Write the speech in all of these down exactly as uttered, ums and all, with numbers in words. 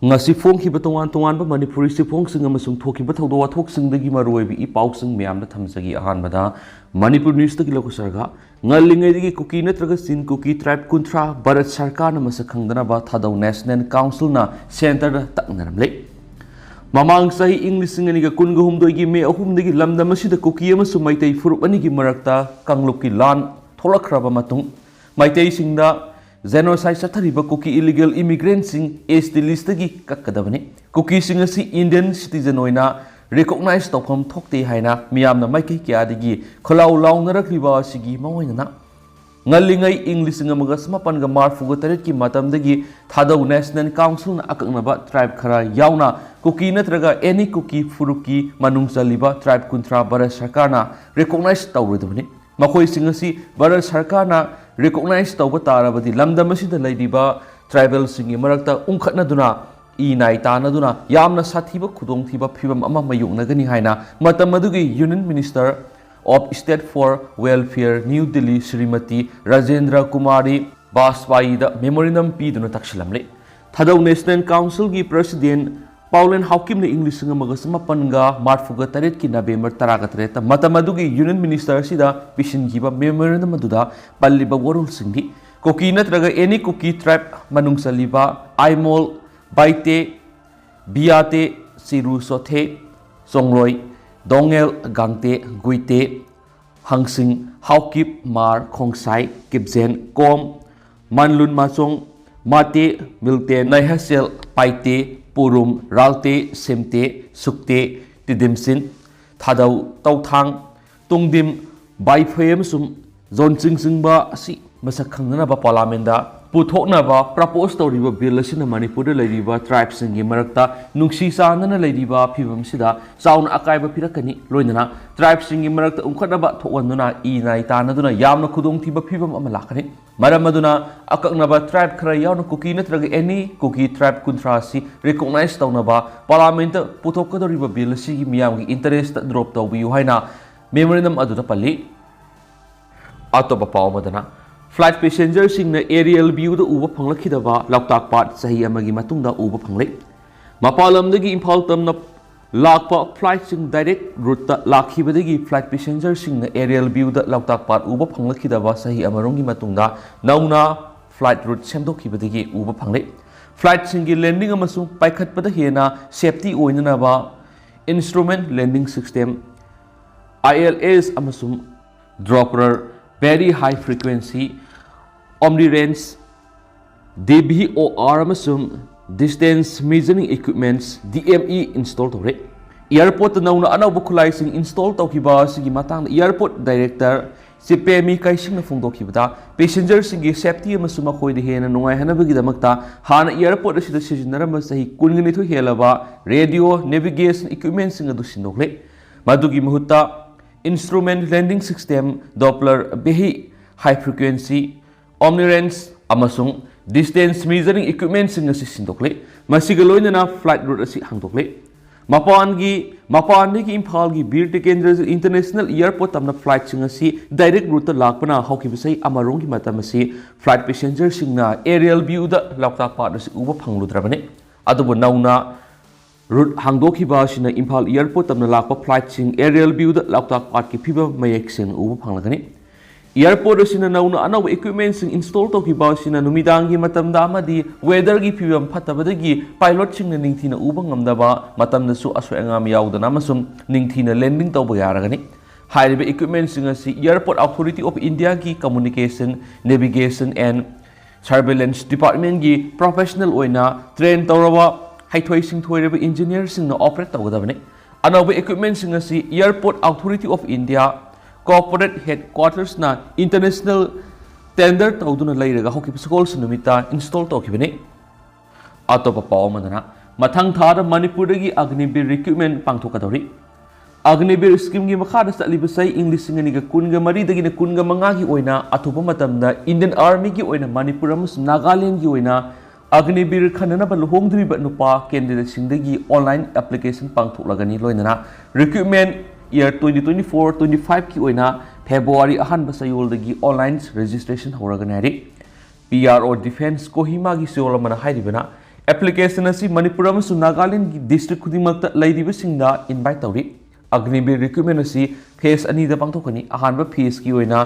ꯉꯁꯤ ꯐꯣꯡꯈꯤꯕ ꯇꯣꯉꯥꯟ ꯇꯣꯉꯥꯟꯕ ꯃꯅꯤꯄꯨꯔꯤ ꯆꯦꯐꯣꯡꯁꯤꯡ ꯑꯃꯁꯨꯡ ꯊꯣꯛꯈꯤꯕ ꯊꯧꯗꯣꯛ ꯋꯥꯊꯣꯛꯁꯤꯡꯗꯒꯤ ꯃꯔꯨꯑꯣꯏꯕ ꯏ ꯄꯥꯎꯁꯤꯡ ꯃꯌꯥꯝꯗ ꯊꯝꯖꯒꯦ꯫ ꯑꯍꯥꯟꯕꯗ ꯃꯅꯤꯄꯨꯔ ꯅ꯭ꯌꯨꯁꯇꯒꯤ ꯂꯧꯈꯠꯆꯔꯒ, ꯉꯜꯂꯤꯉꯩꯗꯒꯤ ꯀꯨꯀꯤ ꯅꯠꯇ꯭ꯔꯒ ꯆꯤꯟ ꯀꯨꯀꯤ ꯇ꯭ꯔꯥꯏꯕ ꯀꯨꯟꯊ꯭ꯔꯥ ꯚꯥꯔꯠ ꯁꯔꯀꯥꯔꯅ ꯃꯁꯛ ꯈꯪꯗꯅꯕ ꯊꯥꯗꯧ ꯅꯦꯁꯅꯦꯜ ꯀꯥꯎꯟꯁꯤꯜꯅ ꯁꯦꯟꯇꯔꯗ ꯇꯛꯅꯔꯝꯂꯦ꯫ ꯃꯃꯥꯡ ꯆꯍꯤ ꯏꯪ ꯂꯤꯁꯤꯡ ꯑꯅꯤꯒ ꯀꯨꯟꯒ ꯍꯨꯝꯗꯣꯏꯒꯤ ꯃꯦ ꯑꯍꯨꯝꯗꯒꯤ ꯂꯝꯗꯝ ꯑꯁꯤꯗ ꯀꯨꯀꯤ ꯑꯃꯁꯨꯡ ꯃꯩꯇꯩ ꯐꯨꯔꯨꯞ ꯑꯅꯤꯒꯤ ꯃꯔꯛꯇ ꯀꯥꯡꯂꯨꯞꯀꯤ ꯂꯥꯟ ꯊꯣꯛꯂꯛꯈ꯭ꯔꯕ ꯃꯇꯨꯡ, ꯃꯩꯇꯩꯁꯤꯡꯗ ꯖꯦꯅꯣꯁꯥꯏꯗ ꯆꯠꯊꯔꯤꯕ ꯀꯨꯀꯤ ꯏꯂꯤꯒꯦꯜ ꯏꯃꯤꯒ꯭ꯔꯦꯟꯁꯤꯡ ꯑꯦꯁ ꯇꯤ ꯂꯤꯁꯇꯒꯤ ꯀꯛꯀꯗꯕꯅꯤ꯫ ꯀꯨꯀꯤꯁꯤꯡ ꯑꯁꯤ ꯏꯟꯗꯤꯌꯟ ꯁꯤꯇꯤꯖꯟ ꯑꯣꯏꯅ ꯔꯤꯀꯣꯛꯅꯥꯏꯖ ꯇꯧꯐꯝ ꯊꯣꯛꯇꯦ ꯍꯥꯏꯅ ꯃꯤꯌꯥꯝꯅ ꯃꯥꯏꯀꯩ ꯀꯌꯥꯗꯒꯤ ꯈꯣꯜꯂꯥꯎ ꯂꯥꯎꯅꯔꯛꯂꯤꯕ ꯑꯁꯤꯒꯤ ꯃꯑꯣꯡ ꯑꯣꯏꯅꯅ, ꯉꯜꯂꯤꯉꯩ ꯏꯪ ꯂꯤꯁꯤꯡ ꯑꯃꯒ ꯆꯃꯥꯄꯟꯒ ꯃꯔꯐꯨꯒ ꯇꯔꯦꯠꯀꯤ ꯃꯇꯝꯗꯒꯤ ꯊꯥꯗꯧ ꯅꯦꯁꯅꯦꯜ ꯀꯥꯎꯟꯁꯤꯜꯅ ꯑꯀꯛꯅꯕ ꯇ꯭ꯔꯥꯏꯕ ꯈꯔ ꯌꯥꯎꯅ ꯀꯨꯀꯤ ꯅꯠꯇ꯭ꯔꯒ ꯑꯦꯅꯤ ꯀꯨꯀꯤ ꯐꯨꯔꯨꯞꯀꯤ ꯃꯅꯨꯡ ꯆꯜꯂꯤꯕ ꯇ꯭ꯔꯥꯏꯕ ꯀꯨꯟꯊ꯭ꯔꯥ ꯚꯥꯔꯠ ꯁꯔꯀꯥꯔꯅ ꯔꯤꯀꯣꯛꯅꯥꯏꯖ ꯇꯧꯔꯣꯏꯗꯕꯅꯤ꯫ ꯃꯈꯣꯏꯁꯤꯡ ꯑꯁꯤ ꯚꯥꯔꯠ ꯁꯔꯀꯥꯔꯅ ꯔꯤꯀꯣꯛꯅꯥꯏꯖ ꯇꯧꯕ ꯇꯥꯔꯕꯗꯤ ꯂꯝꯗꯝ ꯑꯁꯤꯗ ꯂꯩꯔꯤꯕ ꯇ꯭ꯔꯥꯏꯕꯦꯜꯁꯤꯡꯒꯤ ꯃꯔꯛꯇ ꯎꯪꯈꯠꯅꯗꯨꯅ ꯏ ꯅꯥꯏ ꯇꯥꯅꯗꯨꯅ ꯌꯥꯝꯅ ꯁꯥꯊꯤꯕ ꯈꯨꯗꯣꯡꯊꯤꯕ ꯐꯤꯕꯝ ꯑꯃ ꯃꯥꯌꯣꯛꯅꯒꯅꯤ ꯍꯥꯏꯅ ꯃꯇꯝ ꯑꯗꯨꯒꯤ Union Minister of State for Welfare, New Delhi, Shrimati Rajendra Kumari ꯕꯥꯖꯄꯥꯌꯤꯗ ꯃꯦꯃꯣꯔꯦꯟꯗꯝ ꯄꯤꯗꯨꯅ ꯇꯛꯁꯤꯜꯂꯝꯂꯤ꯫ ꯊꯥꯗꯧ ꯅꯦꯁꯅꯦꯜ ꯀꯥꯎꯟꯁꯤꯜꯒꯤ ꯄ꯭ꯔꯁꯤꯗꯦꯟ ꯄꯥꯎꯂꯦꯟ ꯍꯥꯎꯀꯤꯞꯅ ꯏꯪ ꯂꯤꯁꯤꯡ ꯑꯃꯒ ꯆꯃꯥꯄꯟꯒ ꯃꯔꯐꯨꯒ ꯇꯔꯦꯠꯀꯤ ꯅꯕꯦꯝꯕꯔ ꯇꯔꯥꯒ ꯇꯔꯦꯠꯇ ꯃꯇꯝ ꯑꯗꯨꯒꯤ ꯌꯨꯅꯤꯌꯟ ꯃꯤꯅꯤꯁꯇꯔ ꯑꯁꯤꯗ ꯄꯤꯁꯤꯟꯈꯤꯕ ꯃꯦꯃꯣꯔꯦꯟꯗꯝ ꯑꯗꯨꯗ ꯄꯜꯂꯤꯕ ꯋꯥꯔꯣꯜꯁꯤꯡꯗꯤ ꯀꯨꯀꯤ ꯅꯠꯇ꯭ꯔꯒ ꯑꯦꯅꯤ ꯀꯨꯀꯤ ꯇ꯭ꯔꯥꯏꯕ ꯃꯅꯨꯡ ꯆꯜꯂꯤꯕ ꯑꯥꯏꯃꯣꯜ, ꯕꯥꯏꯇꯦ, ꯕꯤꯌꯥꯇꯦ, ꯆꯤꯔꯨ ꯆꯣꯊꯦ, ꯆꯣꯡꯂꯣꯏ, ꯗꯣꯉꯦꯜ, ꯒꯥꯡꯇꯦ, ꯒꯨꯏꯇꯦ, ꯍꯪꯁꯤꯡ, ꯍꯥꯎꯀꯤꯞ, ꯃꯥꯔ, ꯈꯣꯡꯁꯥꯏ, ꯀꯤꯞꯖꯦꯟ, ꯀꯣꯝ, ꯃꯥꯟꯂꯨꯟ ꯃꯥꯆꯣꯡ, ꯃꯥꯇꯦ, ꯃꯤꯜꯇꯦꯟ, ꯅꯥꯏꯍꯥꯁꯦꯜ, ꯄꯥꯏꯇꯦ, ꯄꯨꯔꯨꯝ, ꯔꯥꯜꯇꯦ, ꯁꯦꯝꯇꯦ, ꯁꯨꯛꯇꯦ, ꯇꯤꯗꯤꯝꯁꯤꯟ, ꯊꯥꯗꯧ, ꯇꯧꯊꯥꯡ, ꯇꯨꯡꯗꯤꯝ, ꯕꯥꯏꯐꯩ ꯑꯃꯁꯨꯡ ꯖꯣꯟꯆꯤꯡ ꯆꯤꯡꯕ ꯑꯁꯤ ꯃꯁꯛ ꯈꯪꯅꯅꯕ ꯄꯥꯔꯂꯥꯃꯦꯟꯗ ꯄꯨꯊꯣꯛꯅꯕ ꯄ꯭ꯔꯄꯣꯖ ꯇꯧꯔꯤꯕ ꯕꯤꯜ ꯑꯁꯤꯅ ꯃꯅꯤꯄꯨꯔꯗ ꯂꯩꯔꯤꯕ ꯇ꯭ꯔꯥꯏꯕꯁꯤꯡꯒꯤ ꯃꯔꯛꯇ ꯅꯨꯡꯁꯤ ꯆꯥꯟꯅꯅ ꯂꯩꯔꯤꯕ ꯐꯤꯕꯝꯁꯤꯗ ꯆꯥꯎꯅ ꯑꯀꯥꯏꯕ ꯄꯤꯔꯛꯀꯅꯤ꯫ ꯂꯣꯏꯅꯅ ꯇ꯭ꯔꯥꯏꯕꯁꯤꯡꯒꯤ ꯃꯔꯛꯇ ꯎꯪꯈꯠꯅꯕ ꯊꯣꯛꯍꯟꯗꯨꯅ ꯏ ꯅꯥꯏ ꯇꯥꯅꯗꯨꯅ ꯌꯥꯝꯅ ꯈꯨꯗꯣꯡꯊꯤꯕ ꯐꯤꯕꯝ ꯑꯃ ꯂꯥꯛꯀꯅꯤ꯫ ꯃꯔꯝ ꯑꯗꯨꯅ ꯑꯀꯛꯅꯕ ꯇ꯭ꯔꯥꯏꯕ ꯈꯔ ꯌꯥꯎꯅ ꯀꯨꯀꯤ ꯅꯠꯇ꯭ꯔꯒ ꯑꯦꯅꯤ ꯀꯨꯀꯤ ꯇ꯭ꯔꯥꯏꯕ ꯀꯨꯟꯊ꯭ꯔꯥ ꯑꯁꯤ ꯔꯤꯀꯣꯛꯅꯥꯏꯖ ꯇꯧꯅꯕ ꯄꯥꯔꯂꯥꯃꯦꯟꯇ ꯄꯨꯊꯣꯛꯀꯗꯧꯔꯤꯕ ꯕꯤꯜ ꯑꯁꯤꯒꯤ ꯃꯤꯌꯥꯝꯒꯤ ꯏꯟꯇꯔꯦꯁꯇ ꯗ꯭ꯔꯣꯞ ꯇꯧꯕꯤꯌꯨ ꯍꯥꯏꯅ ꯃꯦꯃꯣꯔꯦꯟꯗꯝ ꯑꯗꯨꯗ ꯄꯜꯂꯤ꯫ ꯑꯇꯣꯞꯄ ꯄꯥꯎ ꯑꯃꯗꯅ, Flight passengerꯁꯤꯡꯅ aerial viewꯗ ꯎꯕ ꯐꯪꯂꯛꯈꯤꯗꯕ ꯂꯣꯛꯇꯥꯛ ꯄꯥꯠ ꯆꯍꯤ ꯑꯃꯒꯤ ꯃꯇꯨꯡꯗ ꯎꯕ ꯐꯪꯂꯦ꯫ ꯃꯄꯥꯟ ꯂꯝꯗꯒꯤ ꯏꯝꯐꯥꯜ ꯇꯝꯅ ꯂꯥꯛꯄ flightꯁꯤꯡ direct routeꯇ ꯂꯥꯛꯈꯤꯕꯗꯒꯤ flight passengerꯁꯤꯡꯅ aerial viewꯗ ꯂꯣꯛꯇꯥꯛ ꯄꯥꯠ ꯎꯕ ꯐꯪꯂꯛꯈꯤꯗꯕ ꯆꯍꯤ ꯑꯃꯔꯣꯝꯒꯤ ꯃꯇꯨꯡꯗ ꯅꯧꯅ flight route ꯁꯦꯝꯗꯣꯛꯈꯤꯕꯗꯒꯤ ꯎꯕ ꯐꯪꯂꯦ꯫ Flightꯁꯤꯡꯒꯤ landing ꯑꯃꯁꯨꯡ ꯄꯥꯏꯈꯠꯄꯗ ꯍꯦꯟꯅ safety ꯑꯣꯏꯅꯅꯕ instrument landing system, ILS, ꯑꯃꯁꯨꯡ Doppler, Very High Frequency, Omnirange, DVOR, ꯑꯃꯁꯨꯡ Distance Measuring Equipments, DME, install ꯇꯧꯔꯦ꯫ Airportꯇ ꯅꯧꯅ ꯑꯅꯧꯕ ꯈꯨꯠꯂꯥꯏꯁꯤꯡ install ꯇꯧꯈꯤꯕ ꯑꯁꯤꯒꯤ ꯃꯇꯥꯡꯗ airport director ꯆꯤꯄꯦꯃꯤ ꯀꯥꯏꯁꯤꯡꯅ ꯐꯣꯡꯗꯣꯛꯈꯤꯕꯗ, passengerꯁꯤꯡꯒꯤ safety ꯑꯃꯁꯨꯡ ꯃꯈꯣꯏꯗ ꯍꯦꯟꯅ ꯅꯨꯡꯉꯥꯏꯍꯟꯅꯕꯒꯤꯗꯃꯛꯇ ꯍꯥꯟꯅ airport ꯑꯁꯤꯗ ꯁꯤꯖꯤꯟꯅꯔꯝꯕ ꯆꯍꯤ ꯀꯨꯟꯅꯤꯊꯣꯏ ꯍꯦꯜꯂꯕ radio navigation equipmentꯁꯤꯡ ꯑꯗꯨ ꯁꯤꯟꯗꯣꯛꯂꯦ꯫ ꯃꯗꯨꯒꯤ ꯃꯍꯨꯠꯇ instrument landing system, Doppler, Very High Frequency, Omnirange, ꯑꯃꯁꯨꯡ Distance Measuring Equipmentꯁꯤꯡ ꯑꯁꯤ ꯁꯤꯟꯗꯣꯛꯂꯦ꯫ ꯃꯁꯤꯒ ꯂꯣꯏꯅꯅ flight route ꯑꯁꯤ ꯍꯥꯡꯗꯣꯛꯂꯦ꯫ ꯃꯄꯥꯟꯒꯤ ꯃꯄꯥꯟꯗꯒꯤ ꯏꯝꯐꯥꯜꯒꯤ ꯕꯤꯔ ꯇꯤꯀꯦꯟꯗ꯭ꯔꯖꯤꯠ International Airport ꯇꯝꯅ flightꯁꯤꯡ ꯑꯁꯤ direct routeꯇ ꯂꯥꯛꯄꯅ ꯍꯧꯈꯤꯕ ꯆꯍꯤ ꯑꯃꯔꯣꯝꯒꯤ ꯃꯇꯝ ꯑꯁꯤ flight passengerꯁꯤꯡꯅ aerial viewꯗ ꯂꯣꯛꯇꯥꯛ ꯄꯥꯠ ꯑꯁꯤ ꯎꯕ ꯐꯪꯂꯨꯗ꯭ꯔꯕꯅꯤ꯫ ꯑꯗꯨꯕꯨ ꯅꯧꯅ route ꯍꯥꯡꯗꯣꯛꯈꯤꯕ ꯑꯁꯤꯅ ꯏꯝꯐꯥꯜ airport ꯇꯝꯅ ꯂꯥꯛꯄ flightꯁꯤꯡ aerial viewꯗ ꯂꯣꯛꯇꯥꯛ ꯄꯥꯠꯀꯤ ꯐꯤꯕꯝ ꯃꯌꯦꯛ ꯁꯦꯡꯅ ꯎꯕ ꯐꯪꯂꯒꯅꯤ꯫ Airport ꯑꯁꯤꯅ ꯅꯧꯅ ꯑꯅꯧꯕ equipmentꯁꯤꯡ install ꯇꯧꯈꯤꯕ ꯑꯁꯤꯅ ꯅꯨꯃꯤꯗꯥꯡꯒꯤ ꯃꯇꯝꯗ ꯑꯃꯗꯤ weatherꯒꯤ ꯐꯤꯕꯝ ꯐꯠꯇꯕꯗꯒꯤ pilotꯁꯤꯡꯅ ꯅꯤꯡꯊꯤꯅ ꯎꯕ ꯉꯝꯗꯕ ꯃꯇꯝꯗꯁꯨ ꯑꯁꯣꯏ ꯑꯉꯥꯝ ꯌꯥꯎꯗꯅ ꯑꯃꯁꯨꯡ ꯅꯤꯡꯊꯤꯅ landing ꯇꯧꯕ ꯌꯥꯔꯒꯅꯤ꯫ ꯍꯥꯏꯔꯤꯕ equipmentꯁꯤꯡ ꯑꯁꯤ Airport Authority of Indiaꯒꯤ Communication, Navigation and Surveillance Departmentꯀꯤ professional ꯑꯣꯏꯅ train ꯇꯧꯔꯕ ꯍꯩꯊꯣꯏ ꯁꯤꯡꯊꯣꯏꯔꯕ engineerꯁꯤꯡꯅ operate ꯇꯧꯒꯗꯕꯅꯤ꯫ ꯑꯅꯧꯕ equipmentꯁꯤꯡ ꯑꯁꯤ Airport Authority of India Corporate Headquartersꯅ international tender ꯇꯧꯗꯨꯅ ꯂꯩꯔꯒ ꯍꯧꯈꯤꯕ ꯁꯒꯣꯜꯁꯦꯟ ꯅꯨꯃꯤꯠꯇ install ꯇꯧꯈꯤꯕꯅꯤ꯫ ꯑꯇꯣꯞꯄ ꯄꯥꯎ ꯑꯃꯗꯅ, ꯃꯊꯪ ꯊꯥꯗ ꯃꯅꯤꯄꯨꯔꯗꯒꯤ Agniveer recruitment ꯄꯥꯡꯊꯣꯛꯀꯗꯧꯔꯤ꯫ Agniveer schemeꯒꯤ ꯃꯈꯥꯗ ꯆꯠꯂꯤꯕ ꯆꯍꯤ ꯏꯪ ꯂꯤꯁꯤꯡ ꯑꯅꯤꯒ ꯀꯨꯟꯒ ꯃꯔꯤꯗꯒꯤꯅ ꯀꯨꯟꯒ ꯃꯉꯥꯒꯤ ꯑꯣꯏꯅ ꯑꯊꯨꯕ ꯃꯇꯝꯗ Indian Armyꯒꯤ ꯑꯣꯏꯅ ꯃꯅꯤꯄꯨꯔ ꯑꯃꯁꯨꯡ ꯅꯥꯒꯥꯂꯦꯟꯒꯤ ꯑꯣꯏꯅ Agniveer ꯈꯟꯅꯅꯕ ꯂꯨꯍꯣꯡꯗ꯭ꯔꯤꯕ ꯅꯨꯄꯥ candidateꯁꯤꯡꯗꯒꯤ online application ꯄꯥꯡꯊꯣꯛꯂꯒꯅꯤ꯫ ꯂꯣꯏꯅꯅ recruitment year twenty twenty-four twenty-fiveꯀꯤ ꯑꯣꯏꯅ ꯐꯦꯕ꯭ꯔꯨꯋꯥꯔꯤ ꯑꯍꯥꯟꯕ ꯆꯌꯣꯜꯗꯒꯤ online registration ꯍꯧꯔꯒꯅꯤ ꯍꯥꯏꯔꯤ꯫ P R O Defence ꯀꯣꯍꯤꯃꯥꯒꯤ ꯆꯌꯣꯜ ꯑꯃꯅ ꯍꯥꯏꯔꯤꯕꯅ, application ꯑꯁꯤ ꯃꯅꯤꯄꯨꯔ ꯑꯃꯁꯨꯡ ꯅꯥꯒꯥꯂꯦꯟꯒꯤ district ꯈꯨꯗꯤꯡꯃꯛꯇ ꯂꯩꯔꯤꯕꯁꯤꯡꯗ invite ꯇꯧꯔꯤ꯫ ꯑꯒꯅꯤꯕꯤꯔ recruitment ꯑꯁꯤ phase ꯑꯅꯤꯗ ꯄꯥꯡꯊꯣꯛꯀꯅꯤ꯫ ꯑꯍꯥꯟꯕ phaseꯀꯤ ꯑꯣꯏꯅ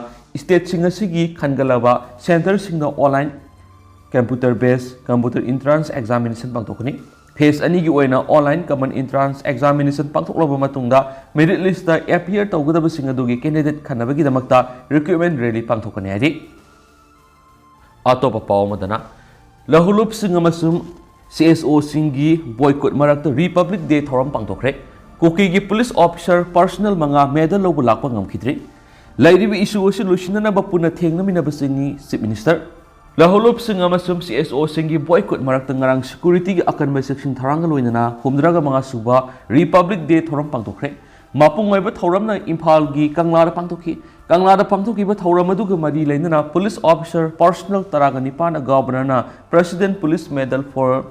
stateꯁꯤꯡ ꯑꯁꯤꯒꯤ ꯈꯟꯒꯠꯂꯕ centreꯁꯤꯡꯗ online computer based computer entrance examination ꯄꯥꯡꯊꯣꯛꯀꯅꯤ꯫ Phase ꯑꯅꯤꯒꯤ ꯑꯣꯏꯅ online common entrance examination ꯄꯥꯡꯊꯣꯛꯂꯕ ꯃꯇꯨꯡꯗ merit listꯇ appear ꯇꯧꯒꯗꯕꯁꯤꯡ ꯑꯗꯨꯒꯤ candidate ꯈꯟꯅꯕꯒꯤꯗꯃꯛꯇ recruitment rally ꯄꯥꯡꯊꯣꯛꯀꯅꯤ ꯍꯥꯏꯔꯤ꯫ ꯑꯇꯣꯞꯄ ꯄꯥꯎ ꯑꯃꯗꯅ, ꯂꯧꯍꯨꯂꯨꯞꯁꯤꯡ ꯑꯃꯁꯨꯡ C S Oꯁꯤꯡꯒꯤ boycott ꯃꯔꯛꯇ Republic Day ꯊꯧꯔꯝ ꯄꯥꯡꯊꯣꯛꯈ꯭ꯔꯦ꯫ ꯀꯨꯀꯤꯒꯤ police officer personnel ꯃꯉꯥ medal ꯂꯧꯕ ꯂꯥꯛꯄ ꯉꯝꯈꯤꯗ꯭ꯔꯤ꯫ ꯂꯩꯔꯤꯕ issue ꯑꯁꯤ ꯂꯣꯏꯁꯤꯟꯅꯅꯕ ꯄꯨꯟꯅ ꯊꯦꯡꯅꯃꯤꯟꯅꯕ ꯆꯪꯏ, Chief Minister꯫ ꯂꯧꯍꯨꯂꯨꯞꯁꯤꯡ ꯑꯃꯁꯨꯡ C S Oꯁꯤꯡꯒꯤ boycott ꯃꯔꯛꯇ ꯉꯔꯥꯡ securityꯒꯤ ꯑꯀꯟꯕ ꯆꯦꯛꯁꯤꯟ ꯊꯧꯔꯥꯡꯒ ꯂꯣꯏꯅꯅ ꯍꯨꯝꯗ꯭ꯔꯥꯒ ꯃꯉꯥ ꯁꯨꯕ Republic Day ꯊꯧꯔꯝ ꯄꯥꯡꯊꯣꯛꯈ꯭ꯔꯦ꯫ ꯃꯄꯨꯡ ꯑꯣꯏꯕ ꯊꯧꯔꯝꯅ ꯏꯝꯐꯥꯜꯒꯤ ꯀꯪꯂꯥꯗ ꯄꯥꯡꯊꯣꯛꯈꯤ꯫ ꯀꯪꯂꯥꯗ ꯄꯥꯡꯊꯣꯛꯈꯤꯕ ꯊꯧꯔꯝ ꯑꯗꯨꯒ ꯃꯔꯤ ꯂꯩꯅꯅ police officer personnel ꯇꯔꯥꯒ ꯅꯤꯄꯥꯟꯅ Governorꯅ President Police Medal for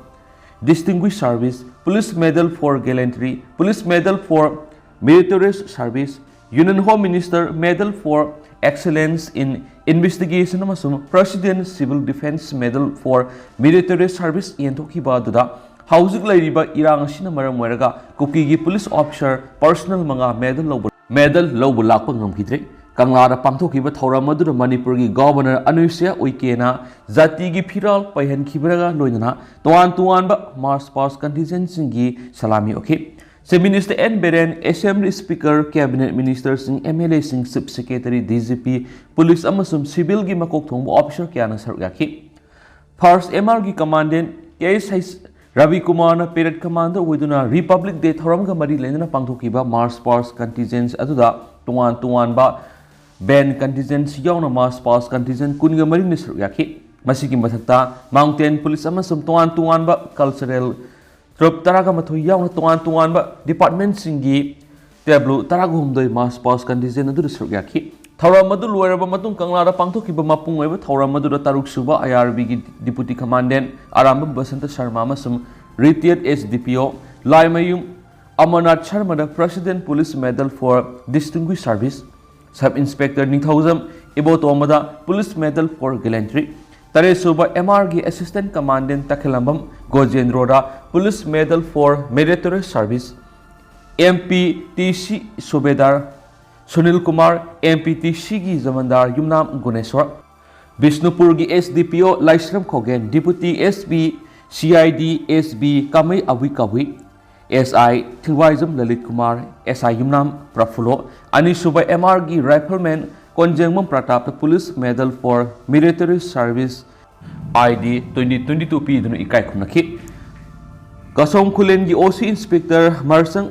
Distinguished Service, Police Medal for Gallantry, Police Medal for Meritorious Service, Union Home Minister Medal for Excellence in Investigation ꯑꯃꯁꯨꯡ President Civil Defence Medal for Meritorious Service ꯌꯦꯟꯊꯣꯛꯈꯤꯕ ꯑꯗꯨꯗ ꯍꯧꯖꯤꯛ ꯂꯩꯔꯤꯕ ꯏꯔꯥꯡ ꯑꯁꯤꯅ ꯃꯔꯝ ꯑꯣꯏꯔꯒ ꯀꯨꯀꯤꯒꯤ police officer personnel ꯃꯉꯥ medal ꯂꯧꯕ, medal ꯂꯧꯕ ꯂꯥꯛꯄ ꯉꯝꯈꯤꯗ꯭ꯔꯦ꯫ ꯀꯪꯂꯥꯗ ꯄꯥꯡꯊꯣꯛꯈꯤꯕ ꯊꯧꯔꯝ ꯑꯗꯨꯗ ꯃꯅꯤꯄꯨꯔꯒꯤ Governor ꯑꯅꯨꯁ꯭ꯌꯥ ꯎꯏꯀꯦꯅ ꯖꯥꯇꯤꯒꯤ ꯐꯤꯔꯥꯜ ꯄꯥꯏꯍꯟꯈꯤꯕꯒ ꯂꯣꯏꯅꯅ ꯇꯣꯉꯥꯟ ꯇꯣꯉꯥꯟꯕ march past contingentꯁꯤꯡꯒꯤ ꯁꯂꯥꯃꯤ ꯑꯣꯛꯈꯤ꯫ Chief Minister N Biren, Assembly Speaker, Cabinet Ministerꯁꯤꯡ, MLAꯁꯤꯡ, Chief Secretary, DGP, police ꯑꯃꯁꯨꯡ civilꯒꯤ ꯃꯀꯣꯛ ꯊꯣꯡꯕ officer ꯀꯌꯥꯅ ꯁꯔꯨꯛ ꯌꯥꯈꯤ꯫ First M Rꯒꯤ Commandant K S H Ravi ꯀꯨꯃꯥꯔꯅ parade commander ꯑꯣꯏꯗꯨꯅ Republic Day ꯊꯧꯔꯝꯒ ꯃꯔꯤ ꯂꯩꯅꯅ ꯄꯥꯡꯊꯣꯛꯈꯤꯕ march past contingent ꯑꯗꯨꯗ ꯇꯣꯉꯥꯟ ꯇꯣꯉꯥꯟꯕ band contingent ꯌꯥꯎꯅ march past contingent ꯀꯨꯟꯒ ꯃꯔꯤꯅ ꯁꯔꯨꯛ ꯌꯥꯈꯤ꯫ ꯃꯁꯤꯒꯤ ꯃꯊꯛꯇ mountain police ꯑꯃꯁꯨꯡ ꯇꯣꯉꯥꯟ ꯇꯣꯉꯥꯟꯕ cultural troupe ꯇꯔꯥꯒ ꯃꯥꯊꯣꯏ ꯌꯥꯎꯅ ꯇꯣꯉꯥꯟ ꯇꯣꯉꯥꯟꯕ departmentꯁꯤꯡꯒꯤ tableau ꯇꯔꯥꯒ ꯍꯨꯝꯗꯣꯏ march past contingent ꯑꯗꯨꯗ ꯁꯔꯨꯛ ꯌꯥꯈꯤ꯫ ꯊꯧꯔꯝ ꯑꯗꯨ ꯂꯣꯏꯔꯕ ꯃꯇꯨꯡ ꯀꯪꯂꯥꯗ ꯄꯥꯡꯊꯣꯛꯈꯤꯕ ꯃꯄꯨꯡ ꯑꯣꯏꯕ ꯊꯧꯔꯝ ꯑꯗꯨꯗ ꯇꯔꯨꯛ ꯁꯨꯕ IRBꯒꯤ Deputy Commandant ꯑꯔꯥꯝꯕꯝ ꯕꯁꯟꯇ ꯁꯔꯃ ꯑꯃꯁꯨꯡ retired S D P O Laimayum Amarnath ꯁꯔꯃꯗ President Police Medal for Distinguished Service, Sub Inspector Ningthoujam ꯏꯕꯣꯇꯣꯝꯕꯗ Police Medal for Gallantry, ꯇꯔꯦꯠꯁꯨꯕ M R ꯒꯤ Assistant Commandant ꯇꯈꯦꯂꯝꯕꯝ ꯒꯣꯖꯦꯟꯗ꯭ꯔꯣꯗ Police Medal for Meritorious Service, M P T C ꯁꯨꯕꯦꯗꯥꯔ Sunil Kumar, M P T C ꯒꯤ ꯖꯃꯟꯗꯥꯔ ꯌꯨꯝꯅꯥꯝ Guneshor, ꯕꯤꯁꯅꯨꯄꯨꯔꯒꯤ S D P O Laishram ꯈꯣꯒꯦꯟ, Deputy S P C I D S B ꯀꯥꯃꯩ ꯑꯕꯨꯏ Kabui, S I ꯊꯤꯡꯋꯥꯏꯖꯝ Lalit Kumar, S I ꯌꯨꯝꯅꯥꯝ ꯄ꯭ꯔꯐꯨꯜꯂꯣ, ꯑꯅꯤꯁꯨꯕ M R ꯒꯤ Rifleman ꯀꯣꯟꯖꯦꯡꯕꯝ ꯄ꯭ꯔꯇꯥꯞꯇ Police Medal for Meritorious Service I D twenty twenty-two ꯄꯤꯗꯨꯅ ꯏꯀꯥꯏ ꯈꯨꯝꯅꯈꯤ꯫ ꯀꯁꯣꯝ ꯈꯨꯂꯦꯟꯒꯤ O C Inspector ꯃꯔꯁꯪ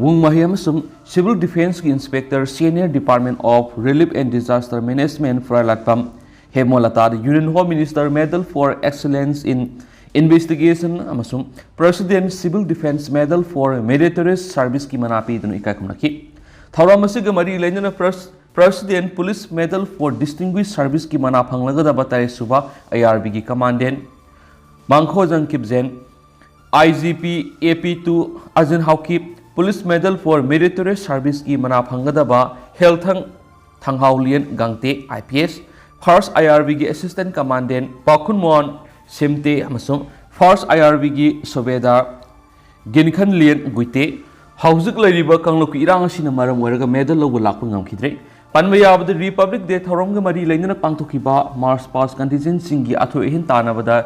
ꯋꯨꯡꯃꯍꯤ ꯑꯃꯁꯨꯡ Civil Defence ꯀꯤ Inspector Senior Department of Relief and Disaster Management ꯐ꯭ꯔꯥꯏꯂꯥꯠꯄꯝ ꯍꯦꯃꯣꯂꯇꯥꯗ Union Home Minister Medal for Excellence in Investigation ꯑꯃꯁꯨꯡ President Civil Defence Medal for Meritorious Service ꯀꯤ ꯃꯅꯥ ꯄꯤꯗꯨꯅ ꯏꯀꯥꯏ ꯈꯨꯝꯅꯈꯤ꯫ ꯊꯧꯔꯝ ꯑꯁꯤꯒ ꯃꯔꯤ ꯂꯩꯅꯅ Pres-, President Police Medal for Distinguished Service ꯀꯤ ꯃꯅꯥ ꯐꯪꯂꯒꯗꯕ ꯇꯔꯦꯠꯁꯨꯕ I R B ꯒꯤ Commandant ꯃꯥꯡꯈꯣꯖꯪ ꯀꯤꯞꯖꯦꯟ, I G P A P two ꯑꯖꯤꯟ Haokip, Police Medal for Meritorious Service ꯀꯤ ꯃꯅꯥ ꯐꯪꯒꯗꯕ ꯍꯦꯜꯊꯪ ꯊꯪꯍꯥꯎꯂꯤꯌꯟ ꯒꯥꯡꯇꯦ I P S, First I R B ꯒꯤ Assistant Commandant ꯄꯥꯈꯨꯟꯃꯣꯍꯟ ꯁꯤꯝꯇꯦ ꯑꯃꯁꯨꯡ First I R B ꯒꯤ ꯁꯨꯕꯦꯗꯥꯔ ꯒꯤꯟꯈꯟꯂꯤꯌꯟ ꯒꯨꯏꯇꯦ꯫ ꯍꯧꯖꯤꯛ ꯂꯩꯔꯤꯕ ꯀꯥꯡꯂꯨꯞꯀꯤ ꯏꯔꯥꯡ ꯑꯁꯤꯅ ꯃꯔꯝ ꯑꯣꯏꯔꯒ medal ꯂꯧꯕ ꯂꯥꯛꯄ ꯉꯝꯈꯤꯗ꯭ꯔꯦ꯫ ꯄꯟꯕ ꯌꯥꯕꯗ Republic Day ꯊꯧꯔꯝꯒ ꯃꯔꯤ ꯂꯩꯅꯅ ꯄꯥꯡꯊꯣꯛꯈꯤꯕ March past contingent ꯁꯤꯡꯒꯤ ꯑꯊꯣꯏ ꯑꯍꯦꯟ ꯇꯥꯟꯅꯕꯗ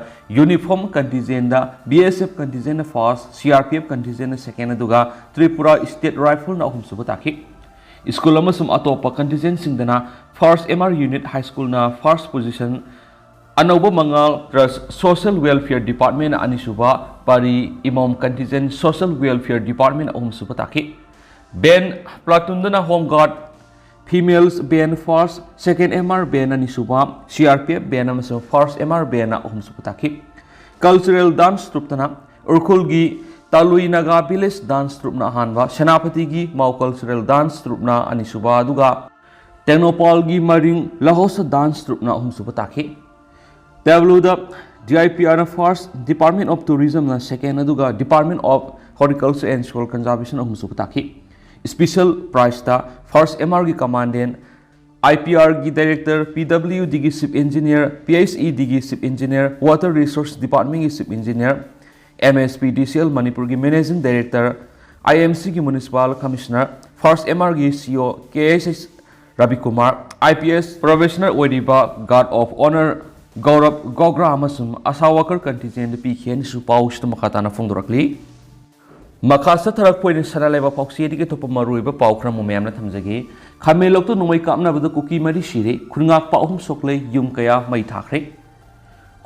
uniform contingent ꯗ B S F contingent ꯅ first, C R P F contingent ꯅ second, ꯑꯗꯨꯒ Tripura State Rifle ꯅ ꯑꯍꯨꯝꯁꯨꯕ ꯇꯥꯈꯤ꯫ ꯁ꯭ꯀꯨꯜ ꯑꯃꯁꯨꯡ ꯑꯇꯣꯞꯄ contingent ꯁꯤꯡꯗꯅ First M R Unit High School ꯅ first position, ꯑꯅꯧꯕ ꯃꯉꯥꯜ Trust Social Welfare Department ꯅ ꯑꯅꯤꯁꯨꯕ, ꯄꯥꯔꯤ ꯏꯃꯣꯝ Contingent Social Welfare Department ꯅ ꯑꯍꯨꯝꯁꯨꯕ ꯇꯥꯈꯤ꯫ Band platoon ꯗꯅ Home Guard, Females Band first, second M R Band ꯑꯅꯤꯁꯨꯕ, C R P F Band ꯑꯃꯁꯨꯡ First M R Band ꯅ ꯑꯍꯨꯝꯁꯨꯕ ꯇꯥꯈꯤ꯫ Cultural Dance Troupe ꯇꯅ ꯎꯔꯈꯨꯜꯒꯤ ꯇꯥꯂꯨꯏ ꯅꯥꯒꯥ Village Dance Troupe ꯅ ꯑꯍꯥꯟꯕ, ꯁꯦꯅꯥꯄꯇꯤꯒꯤ ꯃꯥꯎ Cultural Dance Troupe ꯅ ꯑꯅꯤꯁꯨꯕ, ꯑꯗꯨꯒ ꯇꯦꯡꯅꯧꯄꯥꯜꯒꯤ ꯃꯔꯤꯡ ꯂꯍꯧꯁ Dance Troupe ꯅ ꯑꯍꯨꯝꯁꯨꯕ ꯇꯥꯈꯤ꯫ ꯇꯦꯕ꯭ꯂꯨꯗ D I P R ꯅ first, Department of Tourism ꯅ second, ꯑꯗꯨꯒ Department of Horticulture and Soil Conservation ꯑꯍꯨꯝꯁꯨꯕ ꯇꯥꯈꯤ꯫ Special prize ꯇ First M R ꯒꯤ Commandant, I P R ꯒꯤ Director, P W D ꯒꯤ Chief Engineer, P H E D ꯒꯤ Chief Engineer, Water Resource Department ꯒꯤ Chief Engineer, M S P D C L ꯃꯅꯤꯄꯨꯔꯒꯤ Managing Director, I M C ꯒꯤ Municipal Commissioner, First M R ꯒꯤ C O K S S ꯔꯕꯤꯀꯨꯃꯥꯔ, I P S probationer ꯑꯣꯏꯔꯤꯕ Guard of Honour ꯒꯧꯔꯕ ꯒꯣꯒ꯭ꯔꯥ ꯑꯃꯁꯨꯡ ASHA worker contingent ꯗ ꯄꯤꯈꯤ ꯍꯥꯏꯅꯁꯨ ꯄꯥꯎꯁꯤꯗ ꯃꯈꯥ ꯇꯥꯅ ꯐꯣꯡꯗꯣꯔꯛꯂꯤ꯫ ꯃꯈꯥ ꯆꯠꯊꯔꯛꯄ ꯑꯣꯏꯅ ꯁꯅꯥ ꯂꯩꯕꯥꯛ ꯄꯥꯎꯆꯦꯗꯒꯤ ꯑꯇꯣꯞꯄ ꯃꯔꯨꯑꯣꯏꯕ ꯄꯥꯎ ꯈꯔ ꯑꯃꯨꯛ ꯃꯌꯥꯝꯅ ꯊꯝꯖꯒꯦ꯫ ꯈꯥꯃꯦꯟꯂꯣꯛꯇ ꯅꯣꯡꯃꯩ ꯀꯥꯞꯅꯕꯗ ꯀꯨꯀꯤ ꯃꯔꯤ ꯁꯤꯔꯦ, ꯈꯨꯜꯉꯥꯛꯄ ꯑꯍꯨꯝ ꯁꯣꯛꯂꯦ, ꯌꯨꯝ ꯀꯌꯥ ꯃꯩ ꯊꯥꯈ꯭ꯔꯦ꯫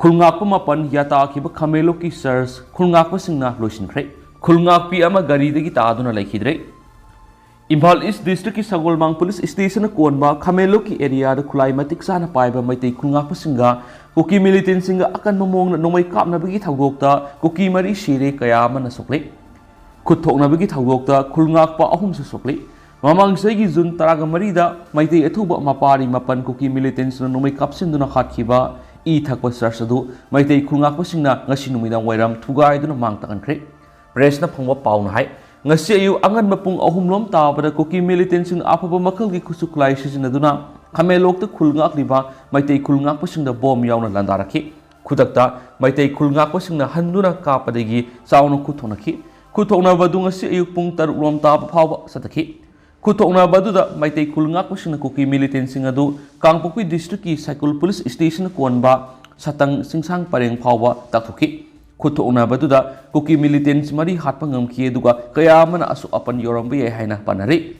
ꯈꯨꯜꯉꯥꯛꯄ ꯃꯥꯄꯟ ꯌꯥꯇꯥꯈꯤꯕ ꯈꯥꯃꯦꯟꯂꯣꯛꯀꯤ church ꯈꯨꯜꯉꯥꯛꯄꯁꯤꯡꯅ ꯂꯣꯏꯁꯤꯟꯈ꯭ꯔꯦ꯫ ꯈꯨꯜꯉꯥꯛꯄꯤ ꯑꯃ ꯒꯥꯔꯤꯗꯒꯤ ꯇꯥꯗꯨꯅ ꯂꯩꯈꯤꯗ꯭ꯔꯦ꯫ ꯏꯝꯐꯥꯜ East District ꯀꯤ ꯁꯒꯣꯜꯕꯟ Police Station ꯅ ꯀꯣꯟꯕ ꯈꯥꯃꯦꯟꯂꯣꯛꯀꯤ area ꯗ ꯈꯨꯠꯂꯥꯏ ꯃꯇꯤꯛ ꯆꯥꯅ ꯄꯥꯏꯕ ꯃꯩꯇꯩ ꯈꯨꯜꯉꯥꯛꯄꯁꯤꯡꯒ ꯀꯨꯀꯤ militant ꯁꯤꯡꯒ ꯑꯀꯟꯕ ꯃꯑꯣꯡꯗ ꯅꯣꯡꯃꯩ ꯀꯥꯞꯅꯕꯒꯤ ꯊꯧꯗꯣꯛꯇ ꯀꯨꯀꯤ ꯃꯔꯤ ꯁꯤꯔꯦ, ꯀꯌꯥ ꯑꯃꯅ ꯁꯣꯛꯂꯦ꯫ ꯈꯨꯠ ꯊꯣꯛꯅꯕꯒꯤ ꯊꯧꯗꯣꯛꯇ ꯈꯨꯜꯉꯥꯛꯄ ꯑꯍꯨꯝꯁꯨ ꯁꯣꯛꯂꯦ꯫ ꯃꯃꯥꯡ ꯆꯍꯤꯒꯤ June ꯇꯔꯥꯒ ꯃꯔꯤꯗ ꯃꯩꯇꯩ ꯑꯊꯧꯕ ꯃꯄꯥꯔꯤ ꯃꯥꯄꯟ ꯀꯨꯀꯤ militant ꯁꯤꯡꯅ ꯅꯣꯡꯃꯩ ꯀꯥꯞꯁꯤꯟꯗꯨꯅ ꯍꯥꯠꯈꯤꯕ ꯏ ꯊꯛꯄ church ꯑꯗꯨ ꯃꯩꯇꯩ ꯈꯨꯜꯉꯥꯛꯄꯁꯤꯡꯅ ꯉꯁꯤ ꯅꯨꯃꯤꯗꯥꯡ ꯋꯥꯏꯔꯝ ꯊꯨꯒꯥꯏꯗꯨꯅ ꯃꯥꯡ ꯇꯥꯛꯍꯟꯈ꯭ꯔꯦ꯫ Press ꯅ ꯐꯪꯕ ꯄꯥꯎꯅ ꯍꯥꯏ, ꯉꯁꯤ ꯑꯌꯨꯛ ꯑꯉꯟꯕ ꯄꯨꯡ ꯑꯍꯨꯝ ꯂꯣꯝ ꯇꯥꯕꯗ ꯀꯨꯀꯤ militant ꯁꯤꯡꯅ ꯑꯐꯕ ꯃꯈꯜꯒꯤ ꯈꯨꯠꯁꯨ ꯈꯨꯠꯂꯥꯏ ꯁꯤꯖꯤꯟꯅꯗꯨꯅ ꯈꯥꯃꯦꯟꯂꯣꯛꯇ ꯈꯨꯜ ꯉꯥꯛꯂꯤꯕ ꯃꯩꯇꯩ ꯈꯨꯜ ꯉꯥꯛꯄꯁꯤꯡꯗ bomb ꯌꯥꯎꯅ ꯂꯥꯟꯗꯥꯔꯛꯈꯤ꯫ ꯈꯨꯗꯛꯇ ꯃꯩꯇꯩ ꯈꯨꯜ ꯉꯥꯛꯄꯁꯤꯡꯅ ꯍꯟꯗꯨꯅ ꯀꯥꯞꯄꯗꯒꯤ ꯆꯥꯎꯅ ꯈꯨꯠ ꯊꯣꯛꯅꯈꯤ꯫ ꯈꯨꯠ ꯊꯣꯛꯅꯕ ꯑꯗꯨ ꯉꯁꯤ ꯑꯌꯨꯛ ꯄꯨꯡ ꯇꯔꯨꯛ ꯂꯣꯝ ꯇꯥꯕ ꯐꯥꯎꯕ ꯆꯠꯊꯈꯤ꯫ ꯈꯨꯠ ꯊꯣꯛꯅꯕ ꯑꯗꯨꯗ ꯃꯩꯇꯩ ꯈꯨꯜ ꯉꯥꯛꯄꯁꯤꯡꯅ ꯀꯨꯀꯤ militant ꯁꯤꯡ ꯑꯗꯨ ꯀꯥꯡꯄꯣꯛꯄꯤ District ꯀꯤ ꯁꯥꯏꯀꯨꯜ Police Station ꯅ ꯀꯣꯟꯕ ꯁꯇꯪ ꯆꯤꯡꯁꯥꯡ ꯄꯔꯦꯡ ꯐꯥꯎꯕ ꯇꯥꯛꯊꯣꯛꯈꯤ꯫ ꯈꯨꯠ ꯊꯣꯛꯅꯕꯗꯨꯗ ꯀꯨꯀꯤ militant ꯃꯔꯤ ꯍꯥꯠꯄ ꯉꯝꯈꯤ, ꯑꯗꯨꯒ ꯀꯌꯥ ꯑꯃꯅ ꯑꯁꯣꯛ ꯑꯄꯟ ꯌꯥꯎꯔꯝꯕ ꯌꯥꯏ ꯍꯥꯏꯅ ꯄꯥꯅꯔꯤ꯫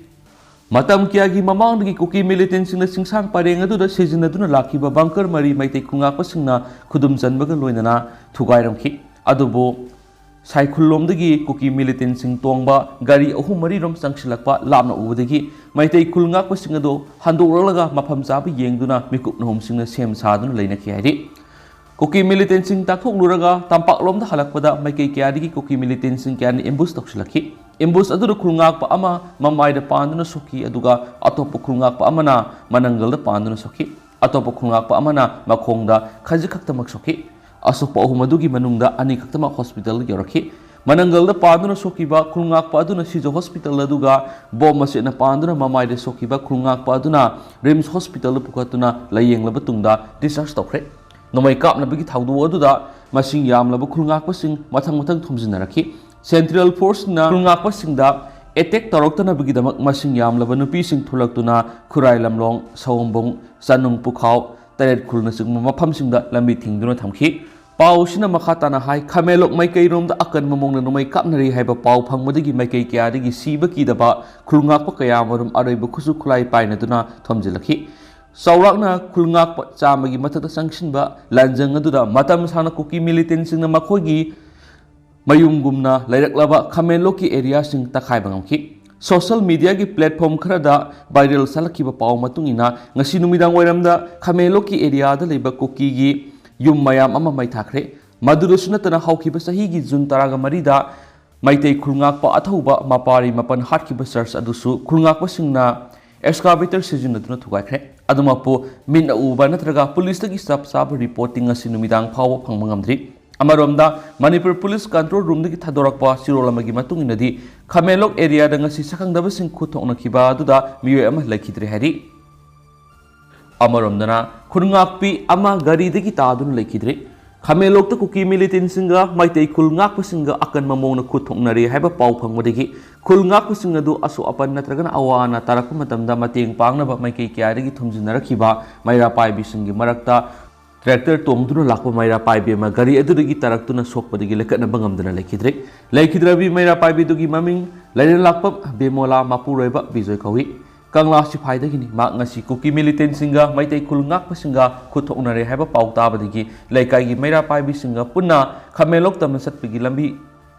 ꯃꯇꯝ ꯀꯌꯥꯒꯤ ꯃꯃꯥꯡꯗꯒꯤ ꯀꯨꯀꯤ militant ꯁꯤꯡꯅ ꯆꯤꯡꯁꯥꯡ ꯄꯔꯦꯡ ꯑꯗꯨꯗ ꯁꯤꯖꯤꯟꯅꯗꯨꯅ ꯂꯥꯛꯈꯤꯕ bunker ꯃꯔꯤ ꯃꯩꯇꯩ ꯈꯨꯜꯉꯥꯛꯄꯁꯤꯡꯅ ꯈꯨꯗꯨꯝ ꯆꯟꯕꯒ ꯂꯣꯏꯅꯅ ꯊꯨꯒꯥꯏꯔꯝꯈꯤ꯫ ꯑꯗꯨꯕꯨ ꯁꯥꯏꯈꯨꯜꯂꯣꯝꯗꯒꯤ ꯀꯨꯀꯤ militant ꯁꯤꯡ ꯇꯣꯡꯕ ꯒꯥꯔꯤ ꯑꯍꯨꯝ ꯃꯔꯤꯔꯣꯝ ꯆꯪꯁꯤꯜꯂꯛꯄ ꯂꯥꯞꯅ ꯎꯕꯗꯒꯤ ꯃꯩꯇꯩ ꯈꯨꯜ ꯉꯥꯛꯄꯁꯤꯡ ꯑꯗꯨ ꯍꯟꯗꯣꯛꯂꯛꯂꯒ ꯃꯐꯝ ꯆꯥꯕ ꯌꯦꯡꯗꯨꯅ ꯃꯤꯀꯨꯞ ꯅꯍꯨꯝꯁꯤꯡꯅ ꯁꯦꯝ ꯁꯥꯗꯨꯅ ꯂꯩꯅꯈꯤ ꯍꯥꯏꯔꯤ꯫ ꯀꯨꯀꯤ militant ꯁꯤꯡ ꯇꯥꯛꯊꯣꯛꯂꯨꯔꯒ ꯇꯝꯄꯥꯛꯂꯣꯝꯗ ꯍꯜꯂꯛꯄꯗ ꯃꯥꯏꯀꯩ ꯀꯌꯥꯗꯒꯤ ꯀꯨꯀꯤ militant ꯁꯤꯡ ꯀꯌꯥꯅ ambush ꯇꯧꯁꯤꯜꯂꯛꯈꯤ꯫ Ambush ꯑꯗꯨꯗ ꯈꯨꯜꯉꯥꯛꯄ ꯑꯃ ꯃꯃꯥꯏꯗ ꯄꯥꯟꯗꯨꯅ ꯁꯣꯛꯈꯤ, ꯑꯗꯨꯒ ꯑꯇꯣꯞꯄ ꯈꯨꯜꯉꯥꯛꯄ ꯑꯃꯅ ꯃꯅꯪꯒꯜꯗ ꯄꯥꯟꯗꯨꯅ ꯁꯣꯛꯈꯤ꯫ ꯑꯇꯣꯞꯄ ꯈꯨꯜꯉꯥꯛꯄ ꯑꯃꯅ ꯃꯈꯣꯡꯗ ꯈꯖꯤꯛ ꯈꯛꯇꯃꯛ ꯁꯣꯛꯈꯤ꯫ ꯑꯁꯣꯛꯄ ꯑꯍꯨꯝ ꯑꯗꯨꯒꯤ ꯃꯅꯨꯡꯗ ꯑꯅꯤ ꯈꯛꯇꯃꯛ hospital ꯗ ꯌꯧꯔꯛꯈꯤ꯫ ꯃꯅꯪꯒꯜꯗ ꯄꯥꯟꯗꯨꯅ ꯁꯣꯛꯈꯤꯕ ꯈꯨꯜꯉꯥꯛꯄ ꯑꯗꯨꯅ ꯁꯤꯖ ꯍꯣꯁꯄꯤꯇꯥꯜ, ꯑꯗꯨꯒ ꯕꯣꯝ ꯃꯆꯦꯠꯅ ꯄꯥꯟꯗꯨꯅ ꯃꯃꯥꯏꯗ ꯁꯣꯛꯈꯤꯕ ꯈꯨꯜꯉꯥꯛꯄ ꯑꯗꯨꯅ ꯔꯤꯝꯁ ꯍꯣꯁꯄꯤꯇꯥꯜꯗ ꯄꯨꯈꯠꯇꯨꯅ ꯂꯥꯌꯦꯡꯂꯕ ꯇꯨꯡꯗ ꯗꯤꯁꯆꯥꯔꯖ ꯇꯧꯈ꯭ꯔꯦ꯫ ꯅꯣꯡꯃꯩ ꯀꯥꯞꯅꯕꯒꯤ ꯊꯧꯗꯣꯛ ꯑꯗꯨꯗ ꯃꯁꯤꯡ ꯌꯥꯝꯂꯕ ꯈꯨꯜꯉꯥꯛꯄꯁꯤꯡ ꯃꯊꯪ ꯃꯊꯪ ꯊꯣꯝꯖꯤꯟꯅꯔꯛꯈꯤ꯫ ꯁꯦꯟꯇ꯭ꯔꯦꯜ ꯐꯣꯔꯁꯅ ꯈꯨꯜꯉꯥꯛꯄꯁꯤꯡꯗ ꯑꯦꯇꯦꯛ ꯇꯧꯔꯛꯇꯅꯕꯒꯤꯗꯃꯛ ꯃꯁꯤꯡ ꯌꯥꯝꯂꯕ ꯅꯨꯄꯤꯁꯤꯡ ꯊꯣꯛꯂꯛꯇꯨꯅ ꯈꯨꯔꯥꯏ ꯂꯝꯂꯣꯡ, ꯁꯑꯣꯝꯕꯨꯡ, ꯆꯅꯨꯡ ꯄꯨꯈꯥꯎ, ꯇꯔꯦꯠ ꯈꯨꯜꯅꯆꯤꯡꯕ ꯃꯐꯝꯁꯤꯡꯗ ꯂꯝꯕꯤ ꯊꯤꯡꯗꯨꯅ ꯊꯝꯈꯤ꯫ ꯄꯥꯎ ꯑꯁꯤꯅ ꯃꯈꯥ ꯇꯥꯅ ꯍꯥꯏ, ꯈꯥꯃꯦꯟꯂꯣꯛ ꯃꯥꯏꯀꯩꯔꯣꯝꯗ ꯑꯀꯟꯕ ꯃꯑꯣꯡꯗ ꯅꯣꯡꯃꯩ ꯀꯥꯞꯅꯔꯤ ꯍꯥꯏꯕ ꯄꯥꯎ ꯐꯪꯕꯗꯒꯤ ꯃꯥꯏꯀꯩ ꯀꯌꯥꯗꯒꯤ ꯁꯤꯕ ꯀꯤꯗꯕ ꯈꯨꯜꯉꯥꯛꯄ ꯀꯌꯥ ꯑꯃꯔꯣꯝ ꯑꯔꯩꯕ ꯈꯨꯠꯁꯨ ꯈꯨꯠꯂꯥꯏ ꯄꯥꯏꯅꯗꯨꯅ ꯊꯣꯝꯖꯤꯜꯂꯛꯈꯤ꯫ ꯆꯥꯎꯔꯥꯛꯅ ꯈꯨꯜꯉꯥꯛꯄ ꯆꯥꯝꯃꯒꯤ ꯃꯊꯛꯇ ꯆꯪꯁꯤꯟꯕ ꯂꯥꯟꯖꯪ ꯑꯗꯨꯗ ꯃꯇꯝ ꯁꯥꯡꯅ ꯀꯨꯀꯤ ꯃꯤꯂꯤꯇꯦꯟꯁꯤꯡꯅ ꯃꯈꯣꯏꯒꯤ ꯃꯌꯨꯝꯒꯨꯝꯅ ꯂꯩꯔꯛꯂꯕ ꯈꯥꯃꯦꯟꯂꯣꯛꯀꯤ ꯑꯦꯔꯤꯌꯥꯁꯤꯡ ꯇꯛꯈꯥꯏꯕ ꯉꯝꯈꯤ꯫ ꯁꯣꯁꯤꯌꯦꯜ ꯃꯤꯗꯤꯌꯥꯒꯤ ꯄ꯭ꯂꯦꯠꯐꯣꯝ ꯈꯔꯗ ꯚꯥꯏꯔꯦꯜ ꯆꯠꯂꯛꯈꯤꯕ ꯄꯥꯎ ꯃꯇꯨꯡ ꯏꯟꯅ, ꯉꯁꯤ ꯅꯨꯃꯤꯗꯥꯡ ꯋꯥꯏꯔꯝꯗ ꯈꯥꯃꯦꯟꯂꯣꯛꯀꯤ ꯑꯦꯔꯤꯌꯥꯗ ꯂꯩꯕ ꯀꯨꯀꯤꯒꯤ ꯌꯨꯝ ꯃꯌꯥꯝ ꯑꯃ ꯃꯩ ꯊꯥꯈ꯭ꯔꯦ꯫ ꯃꯗꯨꯗꯁꯨ ꯅꯠꯇꯅ, ꯍꯧꯈꯤꯕ ꯆꯍꯤꯒꯤ ꯖꯨꯟ ꯇꯔꯥꯃꯔꯤꯗ ꯃꯩꯇꯩ ꯈꯨꯜꯉꯥꯛꯄ ꯑꯊꯧꯕ ꯃꯄꯥꯔꯤ ꯃꯥꯄꯟ ꯍꯥꯠꯈꯤꯕ ꯆꯔꯆ ꯑꯗꯨꯁꯨ ꯈꯨꯜꯉꯥꯛꯄꯁꯤꯡꯅ ꯑꯦꯛꯁꯀꯥꯚꯦꯇꯔ ꯁꯤꯖꯤꯟꯅꯗꯨꯅ ꯊꯨꯒꯥꯏꯈ꯭ꯔꯦ꯫ ꯑꯗꯨꯃꯛꯄꯨ ꯃꯤꯠꯅ ꯎꯕ ꯅꯠꯇ꯭ꯔꯒ ꯄꯨꯂꯤꯁꯇꯒꯤ ꯆꯞ ꯆꯥꯕ ꯔꯤꯄꯣꯔꯠꯇꯤ ꯉꯁꯤ ꯅꯨꯃꯤꯗꯥꯡ ꯐꯥꯎꯕ ꯐꯪꯕ ꯉꯝꯗ꯭ꯔꯤ꯫ ꯑꯃꯔꯣꯝꯗ, ꯃꯅꯤꯄꯨꯔ ꯄꯨꯂꯤꯁ ꯀꯟꯇ꯭ꯔꯣꯜ ꯔꯨꯝꯗꯒꯤ ꯊꯥꯗꯣꯔꯛꯄ ꯆꯦꯔꯣꯜ ꯑꯃꯒꯤ ꯃꯇꯨꯡ ꯏꯟꯅꯗꯤ, ꯈꯥꯃꯦꯟꯂꯣꯛ ꯑꯦꯔꯤꯌꯥꯗ ꯉꯁꯤ ꯁꯛꯈꯪꯗꯕꯁꯤꯡ ꯈꯨꯠ ꯊꯣꯛꯅꯈꯤꯕ ꯑꯗꯨꯗ ꯃꯤꯑꯣꯏ ꯑꯃ ꯂꯩꯈꯤꯗ꯭ꯔꯦ ꯍꯥꯏꯔꯤ꯫ ꯑꯃꯔꯣꯝꯗꯅ, ꯈꯨꯟꯉꯥꯛꯄꯤ ꯑꯃ ꯒꯥꯔꯤꯗꯒꯤ ꯇꯥꯗꯨꯅ ꯂꯩꯈꯤꯗ꯭ꯔꯦ꯫ ꯈꯥꯃꯦꯟꯂꯣꯛꯇ ꯀꯨꯀꯤ ꯃꯤꯂꯤꯇꯦꯟꯁꯤꯡꯒ ꯃꯩꯇꯩ ꯈꯨꯜ ꯉꯥꯛꯄꯁꯤꯡꯒ ꯑꯀꯟꯕ ꯃꯑꯣꯡꯗ ꯈꯨꯠ ꯊꯣꯛꯅꯔꯦ ꯍꯥꯏꯕ ꯄꯥꯎ ꯐꯪꯕꯗꯒꯤ, ꯈꯨꯜ ꯉꯥꯛꯄꯁꯤꯡ ꯑꯗꯨ ꯑꯁꯣꯛ ꯑꯄꯟ ꯅꯠꯇ꯭ꯔꯒꯅ ꯑꯋꯥ ꯑꯅꯥ ꯇꯥꯔꯛꯄ ꯃꯇꯝꯗ ꯃꯇꯦꯡ ꯄꯥꯡꯅꯕ ꯃꯥꯏꯀꯩ ꯀꯌꯥꯗꯒꯤ ꯊꯣꯝꯖꯤꯟꯅꯔꯛꯈꯤꯕ ꯃꯩꯔꯥ ꯄꯥꯏꯕꯤꯁꯤꯡꯒꯤ ꯃꯔꯛꯇ ꯇ꯭ꯔꯦꯛꯇꯔ ꯇꯣꯡꯗꯨꯅ ꯂꯥꯛꯄ ꯃꯩꯔꯥ ꯄꯥꯏꯕꯤ ꯑꯃ ꯒꯥꯔꯤ ꯑꯗꯨꯗꯒꯤ ꯇꯥꯔꯛꯇꯨꯅ ꯁꯣꯛꯄꯗꯒꯤ ꯂꯦꯞꯈꯠꯅꯕ ꯉꯝꯗꯅ ꯂꯩꯈꯤꯗ꯭ꯔꯦ꯫ ꯂꯩꯈꯤꯗ꯭ꯔꯕꯤ ꯃꯩꯔꯥ ꯄꯥꯏꯕꯤꯗꯨꯒꯤ ꯃꯃꯤꯡ ꯂꯩꯔꯦꯟꯂꯥꯛꯄꯝ ꯕꯦꯃꯣꯂꯥ, ꯃꯄꯨꯔꯣꯏꯕ ꯕꯤꯖꯣꯏ ꯀꯧꯏ꯫ ꯀꯪꯂꯥ ꯁꯤꯐꯥꯏꯗꯒꯤꯅꯤ꯫ ꯃꯍꯥꯛ ꯉꯁꯤ ꯀꯨꯀꯤ ꯃꯤꯂꯤꯇꯦꯟꯁꯤꯡꯒ ꯃꯩꯇꯩ ꯈꯨꯜ ꯉꯥꯛꯄꯁꯤꯡꯒ ꯈꯨꯠ ꯊꯣꯛꯅꯔꯦ ꯍꯥꯏꯕ ꯄꯥꯎ ꯇꯥꯕꯗꯒꯤ ꯂꯩꯀꯥꯏꯒꯤ ꯃꯩꯔꯥ ꯄꯥꯏꯕꯤꯁꯤꯡꯒ ꯄꯨꯟꯅ ꯈꯥꯃꯦꯟꯂꯣꯛ ꯇꯝꯅ ꯆꯠꯄꯒꯤ ꯂꯝꯕꯤ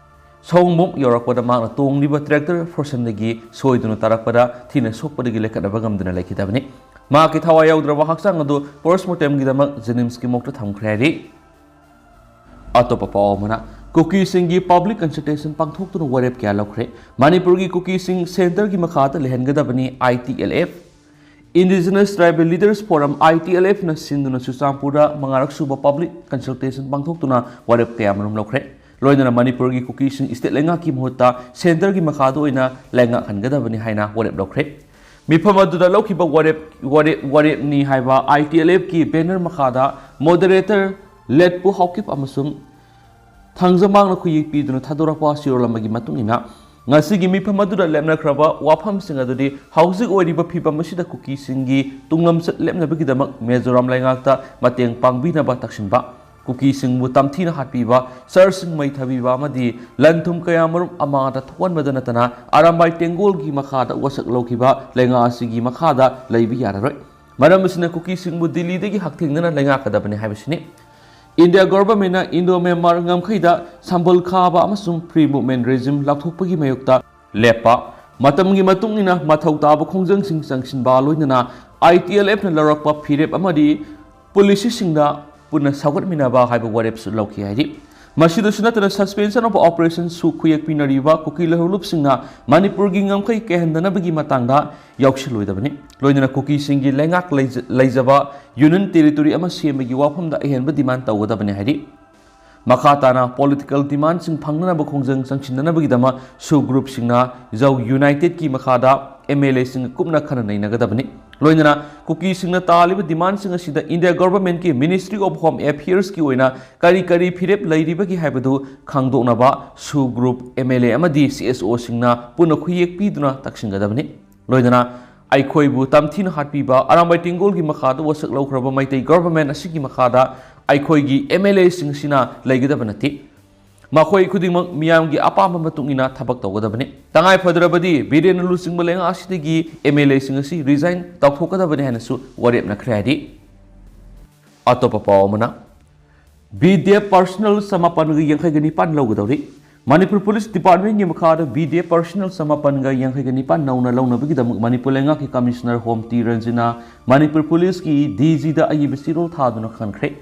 ꯁꯑꯣꯝꯕꯨꯡ ꯌꯧꯔꯛꯄꯗ ꯃꯍꯥꯛꯅ ꯇꯣꯡꯂꯤꯕ ꯇ꯭ꯔꯦꯛꯇꯔ ꯐꯣꯔꯁꯟꯗꯒꯤ ꯁꯣꯏꯗꯨꯅ ꯇꯥꯔꯛꯄꯗ ꯊꯤꯅ ꯁꯣꯛꯄꯗꯒꯤ ꯂꯦꯞꯈꯠꯅꯕ ꯉꯝꯗꯅ ꯂꯩꯈꯤꯗꯕꯅꯤ꯫ ꯃꯍꯥꯛꯀꯤ ꯊꯋꯥꯏ ꯌꯥꯎꯗ꯭ꯔꯕ ꯍꯛꯆꯥꯡ ꯑꯗꯨ ꯄꯣꯁꯃꯣꯔꯇꯦꯝꯒꯤꯗꯃꯛ ꯖꯦꯅꯤꯝꯁꯀꯤ ꯃꯣꯔꯒꯇ ꯊꯝꯈ꯭ꯔꯦ ꯍꯥꯏꯔꯤ꯫ ꯑꯇꯣꯞꯄ ꯄꯥꯎ ꯑꯃꯅ, ꯀꯨꯀꯤꯁꯤꯡꯒꯤ ꯄꯕ꯭ꯂꯤꯛ ꯀꯟꯁꯜꯇꯦꯁꯟ ꯄꯥꯡꯊꯣꯛꯇꯨꯅ ꯋꯥꯔꯦꯞ ꯀꯌꯥ ꯂꯧꯈ꯭ꯔꯦ꯫ ꯃꯅꯤꯄꯨꯔꯒꯤ ꯀꯨꯀꯤꯁꯤꯡ ꯁꯦꯟꯇꯔꯒꯤ ꯃꯈꯥꯗ ꯂꯩꯍꯟꯒꯗꯕꯅꯤ, ITLF꯫ Indigenous Tribal Leaders Forum, ITLF ꯅ ꯁꯤꯟꯗꯨꯅ ꯆꯨꯔꯆꯥꯟꯄꯨꯔꯗ ꯃꯉꯥꯔꯛ ꯁꯨꯕ ꯄꯕ꯭ꯂꯤꯛ ꯀꯟꯁꯜꯇꯦꯁꯟ ꯄꯥꯡꯊꯣꯛꯇꯨꯅ ꯋꯥꯔꯦꯞ ꯀꯌꯥꯃꯔꯨꯝ ꯂꯧꯈ꯭ꯔꯦ꯫ ꯂꯣꯏꯅꯅ ꯃꯅꯤꯄꯨꯔꯒꯤ ꯀꯨꯀꯤꯁꯤꯡ state ꯂꯩꯉꯥꯛꯀꯤ ꯃꯍꯨꯠꯇ centreꯒꯤ ꯃꯈꯥꯗ ꯑꯣꯏꯅ ꯂꯩꯉꯥꯛꯍꯟꯒꯗꯕꯅꯤ ꯍꯥꯏꯅ ꯋꯥꯔꯦꯞ ꯂꯧꯈ꯭ꯔꯦ꯫ ꯃꯤꯐꯝ ꯑꯗꯨꯗ ꯂꯧꯈꯤꯕ ꯋꯥꯔꯦꯞ, ꯋꯥꯔꯦꯞ, ꯋꯥꯔꯦꯞꯅꯤ ꯍꯥꯏꯕ I T L Fꯀꯤ banner ꯃꯈꯥꯗ moderator ꯂꯦꯠꯄꯨ ꯍꯥꯎꯀꯤꯞ ꯑꯃꯁꯨꯡ ꯊꯥꯡꯖꯃꯥꯡꯅ ꯈꯨꯌꯦꯛ ꯄꯤꯗꯨꯅ ꯊꯥꯗꯣꯔꯛꯄ ꯆꯦꯔꯣꯜ ꯑꯃꯒꯤ ꯃꯇꯨꯡ ꯏꯟꯅ, ꯉꯁꯤꯒꯤ ꯃꯤꯐꯝ ꯑꯗꯨꯗ ꯂꯦꯞꯅꯈ꯭ꯔꯕ ꯋꯥꯐꯝꯁꯤꯡ ꯑꯗꯨꯗꯤ ꯍꯧꯖꯤꯛ ꯑꯣꯏꯔꯤꯕ ꯐꯤꯚꯝ ꯑꯁꯤꯗ ꯀꯨꯀꯤꯁꯤꯡꯒꯤ ꯇꯨꯡꯂꯝꯆꯠ ꯂꯦꯞꯅꯕꯒꯤꯗꯃꯛ ꯃꯤꯖꯣꯔꯥꯝ ꯂꯩꯉꯥꯛꯇ ꯃꯇꯦꯡ ꯄꯥꯡꯕꯤꯅꯕ ꯇꯛꯁꯤꯟꯕ, ꯀꯨꯀꯤꯁꯤꯡꯕꯨ ꯇꯝꯊꯤꯅ ꯍꯥꯠꯄꯤꯕ, ꯆꯔꯆꯁꯤꯡ ꯃꯩ ꯊꯥꯕꯤꯕ ꯑꯃꯗꯤ ꯂꯟ ꯊꯨꯝ ꯀꯌꯥꯃꯔꯨꯝ ꯑꯃꯥꯡꯗ ꯊꯣꯛꯍꯟꯕꯗ ꯅꯠꯇꯅ ꯑꯔꯥꯝꯕꯥꯏ ꯇꯦꯡꯒꯣꯜꯒꯤ ꯃꯈꯥꯗ ꯋꯥꯁꯛ ꯂꯧꯈꯤꯕ ꯂꯩꯉꯥꯛ ꯑꯁꯤꯒꯤ ꯃꯈꯥꯗ ꯂꯩꯕ ꯌꯥꯔꯔꯣꯏ꯫ ꯃꯔꯝ ꯑꯁꯤꯅ ꯀꯨꯀꯤꯁꯤꯡꯕꯨ ꯗꯤꯜꯂꯤꯗꯒꯤ ꯍꯛꯊꯦꯡꯅꯅ ꯂꯩꯉꯥꯛꯀꯗꯕꯅꯤ ꯍꯥꯏꯕꯁꯤꯅꯤ꯫ India governmentꯅ Indo Myanmar ꯉꯝꯈꯩꯗ ꯁꯝꯕꯜ ꯈꯥꯕ ꯑꯃꯁꯨꯡ free movement regime ꯂꯥꯎꯊꯣꯛꯄꯒꯤ ꯃꯥꯌꯣꯛꯇ ꯂꯦꯞꯄ, ꯃꯇꯝꯒꯤ ꯃꯇꯨꯡ ꯏꯟꯅ ꯃꯊꯧ ꯇꯥꯕ ꯈꯣꯡꯖꯪꯁꯤꯡ ꯆꯪꯁꯤꯟꯕ, ꯂꯣꯏꯅꯅ I T L Fꯅ ꯂꯧꯔꯛꯄ ꯐꯤꯔꯦꯞ ꯑꯃꯗꯤ policyꯁꯤꯡꯗ ꯄꯨꯟꯅ ꯁꯧꯒꯠꯃꯤꯟꯅꯕ ꯍꯥꯏꯕ ꯋꯥꯔꯦꯞꯁꯨ ꯂꯧꯈꯤ ꯍꯥꯏꯔꯤ꯫ ꯃꯁꯤꯗꯁꯨ ꯅꯠꯇꯅ suspension of operation ꯁꯨ ꯈꯨꯌꯦꯛ ꯄꯤꯅꯔꯤꯕ ꯀꯨꯀꯤ ꯂꯍꯨꯂꯨꯞꯁꯤꯡꯅ ꯃꯅꯤꯄꯨꯔꯒꯤ ꯉꯝꯈꯩ ꯀꯥꯏꯍꯟꯗꯅꯕꯒꯤ ꯃꯇꯥꯡꯗ ꯌꯥꯎꯁꯤꯜꯂꯣꯏꯗꯕꯅꯤ꯫ ꯂꯣꯏꯅꯅ ꯀꯨꯀꯤꯁꯤꯡꯒꯤ ꯂꯩꯉꯥꯛ ꯂꯩꯖ-, ꯂꯩꯖꯕ union territory ꯑꯃ ꯁꯦꯝꯕꯒꯤ ꯋꯥꯐꯝꯗ ꯑꯍꯦꯟꯕ demand ꯇꯧꯒꯗꯕꯅꯤ ꯍꯥꯏꯔꯤ꯫ ꯃꯈꯥ ꯇꯥꯅ political demandꯁꯤꯡ ꯐꯪꯅꯅꯕ ꯈꯣꯡꯖꯪ ꯆꯪꯁꯤꯟꯅꯅꯕꯒꯤꯗꯃꯛ ꯁꯨ groupꯁꯤꯡꯅ ꯖꯧ Unitedꯀꯤ ꯃꯈꯥꯗ M L Aꯁꯤꯡ ꯀꯨꯞꯅ ꯈꯟꯅ ꯅꯩꯅꯒꯗꯕꯅꯤ꯫ ꯂꯣꯏꯅꯅ ꯀꯨꯀꯤꯁꯤꯡꯅ ꯇꯥꯜꯂꯤꯕ demandꯁꯤꯡ ꯑꯁꯤꯗ India governmentꯀꯤ Ministry of Home Affairsꯀꯤ ꯑꯣꯏꯅ ꯀꯔꯤ ꯀꯔꯤ ꯐꯤꯔꯦꯞ ꯂꯩꯔꯤꯕꯒꯦ ꯍꯥꯏꯕꯗꯨ ꯈꯪꯗꯣꯛꯅꯕ ꯁꯨ group, M L A ꯑꯃꯗꯤ C S Oꯁꯤꯡꯅ ꯄꯨꯟꯅ ꯈꯨꯌꯦꯛ ꯄꯤꯗꯨꯅ ꯇꯛꯁꯤꯟꯒꯗꯕꯅꯤ꯫ ꯂꯣꯏꯅꯅ ꯑꯩꯈꯣꯏꯕꯨ ꯇꯝꯊꯤꯅ ꯍꯥꯠꯄꯤꯕ ꯑꯔꯥꯝꯕꯥꯏ ꯇꯦꯡꯒꯣꯜꯒꯤ ꯃꯈꯥꯗ ꯋꯥꯁꯛ ꯂꯧꯈ꯭ꯔꯕ ꯃꯩꯇꯩ government ꯑꯁꯤꯒꯤ ꯃꯈꯥꯗ ꯑꯩꯈꯣꯏꯒꯤ M L Aꯁꯤꯡ ꯑꯁꯤꯅ ꯂꯩꯒꯗꯕ ꯅꯠꯇꯦ꯫ ꯃꯈꯣꯏ ꯈꯨꯗꯤꯡꯃꯛ ꯃꯤꯌꯥꯝꯒꯤ ꯑꯄꯥꯝꯕ ꯃꯇꯨꯡ ꯏꯟꯅ ꯊꯕꯛ ꯇꯧꯒꯗꯕꯅꯤ꯫ ꯇꯉꯥꯏ ꯐꯗ꯭ꯔꯕꯗꯤ ꯕꯤꯔꯦꯟꯅ ꯂꯨꯆꯤꯡꯕ ꯂꯩꯉꯥꯛ ꯑꯁꯤꯗꯒꯤ M L Aꯁꯤꯡ ꯑꯁꯤ resign ꯇꯧꯊꯣꯛꯀꯗꯕꯅꯤ ꯍꯥꯏꯅꯁꯨ ꯋꯥꯔꯦꯞꯅꯈ꯭ꯔꯦ ꯍꯥꯏꯔꯤ꯫ ꯑꯇꯣꯞꯄ ꯄꯥꯎ ꯑꯃꯅ, B D F personnel ꯆꯃꯥꯄꯟꯒ ꯌꯥꯡꯈꯩꯒ ꯅꯤꯄꯥꯟ ꯂꯧꯒꯗꯧꯔꯤ꯫ ꯃꯅꯤꯄꯨꯔ Police Departmentꯀꯤ ꯃꯈꯥꯗ B D F personnel ꯆꯃꯥꯄꯟꯒ ꯌꯥꯡꯈꯩꯒ ꯅꯤꯄꯥꯟ ꯅꯧꯅ ꯂꯧꯅꯕꯒꯤꯗꯃꯛ ꯃꯅꯤꯄꯨꯔ ꯂꯩꯉꯥꯛꯀꯤ Commissioner Home ꯇꯤ ꯔꯟꯖꯤꯅ ꯃꯅꯤꯄꯨꯔ Policeꯀꯤ D Gꯗ ꯑꯏꯕ ꯆꯦꯔꯣꯜ ꯊꯥꯗꯨꯅ ꯈꯪꯍꯟꯈ꯭ꯔꯦ꯫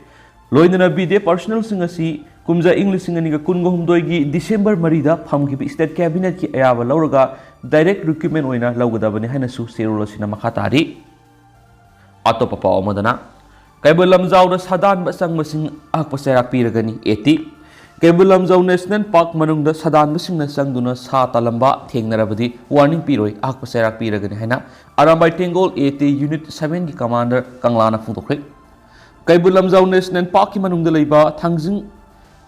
ꯂꯣꯏꯅꯅ B D F personnelꯁꯤꯡ ꯑꯁꯤ ꯀꯨꯝꯖꯥ ꯏꯪ ꯂꯤꯁꯤꯡ ꯑꯅꯤꯒ ꯀꯨꯟꯒ ꯍꯨꯝꯗꯣꯏꯒꯤ December ꯃꯔꯤꯗ ꯐꯝꯈꯤꯕ State Cabinetꯀꯤ ꯑꯌꯥꯕ ꯂꯧꯔꯒ direct recruitment ꯑꯣꯏꯅ ꯂꯧꯒꯗꯕꯅꯤ ꯍꯥꯏꯅꯁꯨ ꯆꯦꯔꯣꯜ ꯑꯁꯤꯅ ꯃꯈꯥ ꯇꯥꯔꯤ꯫ ꯑꯇꯣꯞꯄ ꯄꯥꯎ ꯑꯃꯗꯅ, ꯀꯩꯕꯨꯜ ꯂꯝꯖꯥꯎꯗ ꯁꯥꯗꯥꯟꯕ ꯑꯆꯪꯕꯁꯤꯡ ꯑꯍꯛꯄ ꯆꯩꯔꯥꯛ ꯄꯤꯔꯒꯅꯤ, A T. Keibul Lamjao national park ꯃꯅꯨꯡꯗ ꯁꯥꯗꯥꯟꯕꯁꯤꯡꯅ ꯆꯪꯗꯨꯅ ꯁꯥ ꯇꯥꯜꯂꯝꯕ ꯊꯦꯡꯅꯔꯕꯗꯤ ꯋꯥꯔꯅꯤꯡ ꯄꯤꯔꯣꯏ, ꯑꯍꯛꯄ ꯆꯩꯔꯥꯛ ꯄꯤꯔꯒꯅꯤ ꯍꯥꯏꯅ Arambai Tenggol A T unit ꯁꯚꯦꯟꯒꯤ ꯀꯃꯥꯟꯗꯔ ꯀꯪꯂꯥꯅ ꯐꯣꯡꯗꯣꯛꯈ꯭ꯔꯦ꯫ ꯀꯩꯕꯨꯜ ꯂꯝꯖꯥꯎ ꯅꯦꯁꯅꯦꯜ ꯄꯥꯔꯛꯀꯤ ꯃꯅꯨꯡꯗ ꯂꯩꯕ ꯊꯥꯡꯖꯤꯡ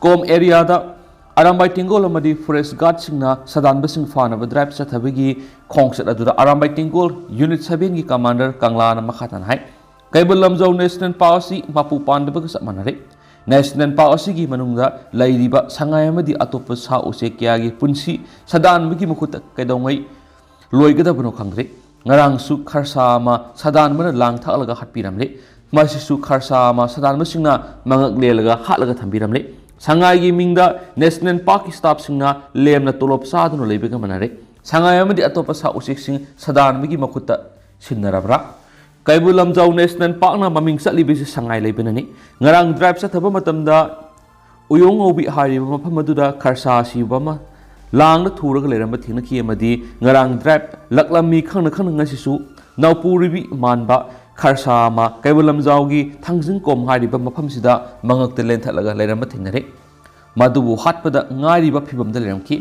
ꯀꯣꯝ ꯑꯦꯔꯤꯌꯥꯗ ꯑꯔꯥꯝꯕꯥꯏ ꯇꯦꯡꯒꯣꯜ ꯑꯃꯗꯤ ꯐꯣꯔꯦꯁ ꯒꯥꯔꯗꯁꯤꯡꯅ ꯁꯥꯗꯥꯟꯕꯁꯤꯡ ꯐꯥꯅꯕ ꯗ꯭ꯔꯥꯏꯚ ꯆꯠꯊꯕꯒꯤ ꯈꯣꯡꯆꯠ ꯑꯗꯨꯗ ꯑꯔꯥꯝꯕꯥꯏ ꯇꯦꯡꯒꯣꯜ ꯌꯨꯅꯤꯠ ꯁꯚꯦꯟꯒꯤ ꯀꯃꯥꯟꯗꯔ ꯀꯪꯂꯥꯅ ꯃꯈꯥ ꯇꯥꯅ ꯍꯥꯏ, ꯀꯩꯕꯨꯜ ꯂꯝꯖꯥꯎ ꯅꯦꯁꯅꯦꯜ ꯄꯥꯔꯛ ꯑꯁꯤ ꯃꯄꯨ ꯄꯥꯟꯗꯕꯒ ꯆꯞ ꯃꯥꯟꯅꯔꯦ꯫ ꯅꯦꯁꯅꯦꯜ ꯄꯥꯔꯛ ꯑꯁꯤꯒꯤ ꯃꯅꯨꯡꯗ ꯂꯩꯔꯤꯕ ꯁꯉꯥꯏ ꯑꯃꯗꯤ ꯑꯇꯣꯞꯄ ꯁꯥ ꯎꯆꯦꯛ ꯀꯌꯥꯒꯤ ꯄꯨꯟꯁꯤ ꯁꯥꯗꯥꯟꯕꯒꯤ ꯃꯈꯨꯠꯇ ꯀꯩꯗꯧꯉꯩ ꯂꯣꯏꯒꯗꯕꯅꯣ ꯈꯪꯗ꯭ꯔꯦ꯫ ꯉꯔꯥꯡꯁꯨ ꯈꯔꯁꯥ ꯑꯃ ꯁꯥꯗꯥꯟꯕꯅ ꯂꯥꯡ ꯊꯥꯛꯂꯒ ꯍꯥꯠꯄꯤꯔꯝꯂꯦ꯫ ꯃꯁꯤꯁꯨ ꯈꯔꯁꯥ ꯑꯃ ꯁꯥꯗꯥꯟꯕꯁꯤꯡꯅ ꯃꯉꯛ ꯂꯦꯜꯂꯒ ꯍꯥꯠꯂꯒ ꯊꯝꯕꯤꯔꯝꯂꯦ꯫ ꯁꯉꯥꯏꯒꯤ ꯃꯤꯡꯗ ꯅꯦꯁꯅꯦꯜ ꯄꯥꯔꯛꯀꯤ ꯁ꯭ꯇꯥꯐꯁꯤꯡꯅ ꯂꯦꯝꯅ ꯇꯣꯂꯣꯞ ꯆꯥꯗꯨꯅ ꯂꯩꯕꯒ ꯃꯥꯟꯅꯔꯦ꯫ ꯁꯉꯥꯏ ꯑꯃꯗꯤ ꯑꯇꯣꯞꯄ ꯁꯥ ꯎꯆꯦꯛꯁꯤꯡ ꯁꯥꯗꯥꯟꯕꯒꯤ ꯃꯈꯨꯠꯇ ꯁꯤꯟꯅꯔꯕ꯭ꯔꯥ? ꯀꯩꯕꯨꯜ ꯂꯝꯖꯥꯎ ꯅꯦꯁꯅꯦꯜ ꯄꯥꯔꯛꯅ ꯃꯃꯤꯡ ꯆꯠꯂꯤꯕꯁꯤ ꯁꯉꯥꯏ ꯂꯩꯕꯅꯅꯤ꯫ ꯉꯔꯥꯡ ꯗ꯭ꯔꯥꯏꯚ ꯆꯠꯊꯕ ꯃꯇꯝꯗ ꯎꯌꯣꯡ ꯉꯧꯕꯤ ꯍꯥꯏꯔꯤꯕ ꯃꯐꯝ ꯑꯗꯨꯗ ꯈꯔꯁꯥ ꯑꯁꯤꯕ ꯑꯃ ꯂꯥꯡꯗ ꯊꯨꯔꯒ ꯂꯩꯔꯝꯕ ꯊꯦꯡꯅꯈꯤ ꯑꯃꯗꯤ ꯉꯔꯥꯡ ꯗ꯭ꯔꯥꯏꯚ ꯂꯥꯛꯂꯝꯃꯤ ꯈꯪꯅ ꯈꯪꯅ ꯉꯁꯤꯁꯨ ꯅꯥꯎꯄꯨꯔꯤꯕꯤ ꯃꯥꯟꯕ ꯈꯔꯁꯥ ꯑꯃ ꯀꯩꯕꯨꯜ ꯂꯝꯖꯥꯎꯒꯤ ꯊꯥꯡꯖꯤꯡꯀꯣꯝ ꯍꯥꯏꯔꯤꯕ ꯃꯐꯝꯁꯤꯗ ꯃꯉꯛꯇ ꯂꯦꯟꯊꯠꯂꯒ ꯂꯩꯔꯝꯕ ꯊꯦꯡꯅꯔꯦ꯫ ꯃꯗꯨꯕꯨ ꯍꯥꯠꯄꯗ ꯉꯥꯏꯔꯤꯕ ꯐꯤꯕꯝꯗ ꯂꯩꯔꯝꯈꯤ꯫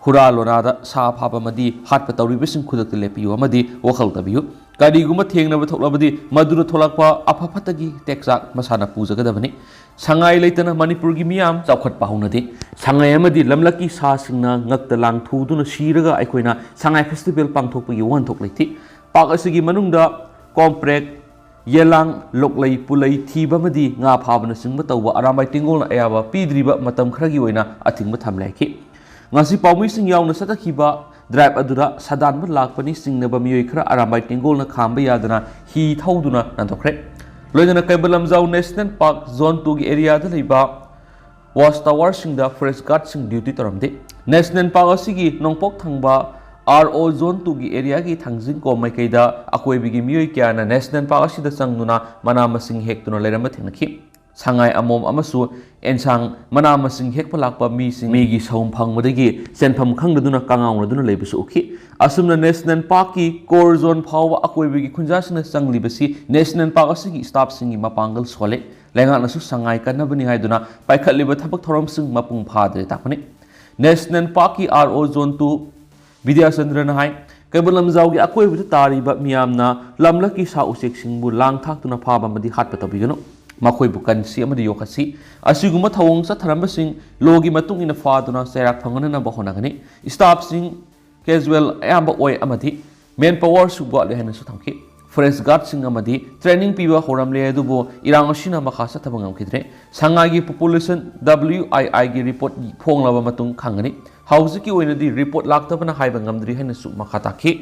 ꯍꯨꯔꯥ ꯂꯣꯅꯥꯗ ꯁꯥ ꯐꯥꯕ ꯑꯃꯗꯤ ꯍꯥꯠꯄ ꯇꯧꯔꯤꯕꯁꯤꯡ ꯈꯨꯗꯛꯇ ꯂꯦꯞꯄꯤꯌꯨ ꯑꯃꯗꯤ ꯋꯥꯈꯜ ꯇꯥꯕꯤꯌꯨ꯫ ꯀꯔꯤꯒꯨꯝꯕ ꯊꯦꯡꯅꯕ ꯊꯣꯛꯂꯕꯗꯤ ꯃꯗꯨꯗ ꯊꯣꯛꯂꯛꯄ ꯑꯐ ꯐꯠꯇꯒꯤ ꯇꯦꯛꯆꯥꯛ ꯃꯁꯥꯅ ꯄꯨꯖꯒꯗꯕꯅꯤ꯫ ꯁꯉꯥꯏ ꯂꯩꯇꯅ ꯃꯅꯤꯄꯨꯔꯒꯤ ꯃꯤꯌꯥꯝ ꯆꯥꯎꯈꯠꯄ ꯍꯧꯅꯗꯦ꯫ ꯁꯉꯥꯏ ꯑꯃꯗꯤ ꯂꯝꯂꯛꯀꯤ ꯁꯥꯁꯤꯡꯅ ꯉꯛꯇ ꯂꯥꯡ ꯊꯨꯗꯨꯅ ꯁꯤꯔꯒ ꯑꯩꯈꯣꯏꯅ ꯁꯉꯥꯏ ꯐꯦꯁꯇꯤꯚꯦꯜ ꯄꯥꯡꯊꯣꯛꯄꯒꯤ ꯋꯥꯍꯟꯊꯣꯛ ꯂꯩꯇꯦ꯫ ꯄꯥꯛ ꯑꯁꯤꯒꯤ ꯃꯅꯨꯡꯗ ꯀꯣꯝꯄ꯭ꯔꯦꯛ, ꯌꯦꯂꯥꯡ, ꯂꯣꯛꯂꯩ, ꯄꯨꯂꯩ ꯊꯤꯕ ꯑꯃꯗꯤ ꯉꯥ ꯐꯥꯕꯅꯆꯤꯡꯕ ꯇꯧꯕ ꯑꯔꯥꯝꯕꯥꯏ ꯇꯦꯡꯒꯣꯜꯅ ꯑꯌꯥꯕ ꯄꯤꯗ꯭ꯔꯤꯕ ꯃꯇꯝ ꯈꯔꯒꯤ ꯑꯣꯏꯅ ꯑꯊꯤꯡꯕ ꯊꯝꯂꯦ ꯍꯥꯏꯈꯤ꯫ ꯉꯁꯤ ꯄꯥꯎꯃꯤꯁꯤꯡ ꯌꯥꯎꯅ ꯆꯠꯊꯈꯤꯕ ꯗ꯭ꯔꯥꯏꯚ ꯑꯗꯨꯗ ꯁꯥꯗꯥꯟꯕ ꯂꯥꯛꯄꯅꯤ ꯆꯤꯡꯅꯕ ꯃꯤꯑꯣꯏ ꯈꯔ ꯑꯔꯥꯝꯕꯥꯏ ꯇꯦꯡꯒꯣꯜꯅ ꯈꯥꯝꯕ ꯌꯥꯗꯅ ꯍꯤ ꯊꯧꯗꯨꯅ ꯅꯥꯟꯊꯣꯛꯈ꯭ꯔꯦ꯫ ꯂꯣꯏꯅꯅ Keibul Lamjao national park zone ꯇꯨꯒꯤ ꯑꯦꯔꯤꯌꯥꯗ ꯂꯩꯕ ꯋꯥꯆ ꯇꯥꯋꯔꯁꯤꯡꯗ ꯐꯣꯔꯦꯁ ꯒꯥꯔꯗꯁꯤꯡ ꯗ꯭ꯌꯨꯇꯤ ꯇꯧꯔꯝꯗꯦ꯫ ꯅꯦꯁꯅꯦꯜ ꯄꯥꯔꯛ ꯑꯁꯤꯒꯤ ꯅꯣꯡꯄꯣꯛ ꯊꯪꯕ ꯑꯥꯔ ꯑꯣ ꯖꯣꯟ ꯇꯨꯒꯤ ꯑꯦꯔꯤꯌꯥꯒꯤ ꯊꯥꯡꯖꯤꯡ ꯀꯣꯝ ꯃꯥꯏꯀꯩꯗ ꯑꯀꯣꯏꯕꯒꯤ ꯃꯤꯑꯣꯏ ꯀꯌꯥꯅ ꯅꯦꯁꯅꯦꯜ ꯄꯥꯔꯛ ꯑꯁꯤꯗ ꯆꯪꯗꯨꯅ ꯃꯅꯥ ꯃꯁꯤꯡ ꯍꯦꯛꯇꯨꯅ ꯂꯩꯔꯝꯕ ꯊꯦꯡꯅꯈꯤ꯫ ꯁꯉꯥꯏ ꯑꯃꯣꯝ ꯑꯃꯁꯨ ꯑꯦꯟꯁꯥꯡ ꯃꯅꯥ ꯃꯁꯤꯡ ꯍꯦꯛꯄ ꯂꯥꯛꯄ ꯃꯤꯁꯤꯡ ꯃꯤꯒꯤ ꯁꯥꯎꯝ ꯐꯪꯕꯗꯒꯤ ꯁꯦꯟꯐꯝ ꯈꯪꯗꯗꯨꯅ ꯀꯉꯥꯎꯅꯗꯨꯅ ꯂꯩꯕꯁꯨ ꯎꯈꯤ꯫ ꯑꯁꯨꯝꯅ ꯅꯦꯁꯅꯦꯜ ꯄꯥꯔꯛꯀꯤ ꯀꯣꯔ ꯖꯣꯟ ꯐꯥꯎꯕ ꯑꯀꯣꯏꯕꯒꯤ ꯈꯨꯟꯖꯥꯁꯤꯡꯅ ꯆꯪꯂꯤꯕꯁꯤ ꯅꯦꯁꯅꯦꯜ ꯄꯥꯔꯛ ꯑꯁꯤꯒꯤ ꯁ꯭ꯇꯥꯐꯁꯤꯡꯒꯤ ꯃꯄꯥꯡꯒꯜ ꯁꯣꯜꯂꯦ꯫ ꯂꯩꯉꯥꯛꯅꯁꯨ ꯁꯉꯥꯏ ꯀꯟꯅꯕꯅꯤ ꯍꯥꯏꯗꯨꯅ ꯄꯥꯏꯈꯠꯂꯤꯕ ꯊꯕꯛ ꯊꯧꯔꯝꯁꯤꯡ ꯃꯄꯨꯡ ꯐꯥꯗ꯭ꯔꯦ ꯇꯥꯛꯄꯅꯤ꯫ National Park ꯀꯤ R O Zone two ꯕꯤꯗ꯭ꯌꯥꯆꯟꯗ꯭ꯔꯅ ꯍꯥꯏ, ꯀꯩꯕꯨꯜ ꯂꯝꯖꯥꯎꯒꯤ ꯑꯀꯣꯏꯕꯗ ꯇꯥꯔꯤꯕ ꯃꯤꯌꯥꯝꯅ ꯂꯝꯂꯛꯀꯤ ꯁꯥ ꯎꯆꯦꯛꯁꯤꯡꯕꯨ ꯂꯥꯡ ꯊꯥꯛꯇꯨꯅ ꯐꯥꯕ ꯑꯃꯗꯤ ꯍꯥꯠꯄ ꯇꯧꯕꯤꯒꯅꯨ꯫ ꯃꯈꯣꯏꯕꯨ ꯀꯟꯁꯤ ꯑꯃꯗꯤ ꯌꯣꯛꯈꯠꯁꯤ꯫ ꯑꯁꯤꯒꯨꯝꯕ ꯊꯧꯑꯣꯡ ꯆꯠꯊꯔꯝꯕꯁꯤꯡ ꯂꯣꯒꯤ ꯃꯇꯨꯡ ꯏꯟꯅ ꯐꯥꯗꯨꯅ ꯆꯩꯔꯥꯛ ꯐꯪꯍꯟꯅꯅꯕ ꯍꯣꯠꯅꯒꯅꯤ꯫ Staff ꯁꯤꯡ casual ꯑꯌꯥꯝꯕ ꯑꯣꯏ ꯑꯃꯗꯤ manpower ꯁꯨ ꯋꯥꯠꯂꯤ ꯍꯥꯏꯅꯁꯨ ꯊꯝꯈꯤ꯫ Forest guard ꯁꯤꯡ ꯑꯃꯗꯤ training ꯄꯤꯕ ꯍꯧꯔꯝꯂꯦ, ꯑꯗꯨꯕꯨ ꯏꯔꯥꯡ ꯑꯁꯤꯅ ꯃꯈꯥ ꯆꯠꯊꯕ ꯉꯝꯈꯤꯗ꯭ꯔꯦ꯫ ꯁꯉꯥꯏꯒꯤ population W I I ꯒꯤ report ꯐꯣꯡꯂꯕ ꯃꯇꯨꯡ ꯈꯪꯒꯅꯤ꯫ ꯍꯧꯖꯤꯛꯀꯤ ꯑꯣꯏꯅꯗꯤ report ꯂꯥꯛꯇꯕꯅ ꯍꯥꯏꯕ ꯉꯝꯗ꯭ꯔꯤ ꯍꯥꯏꯅꯁꯨ ꯃꯈꯥ ꯇꯥꯈꯤ꯫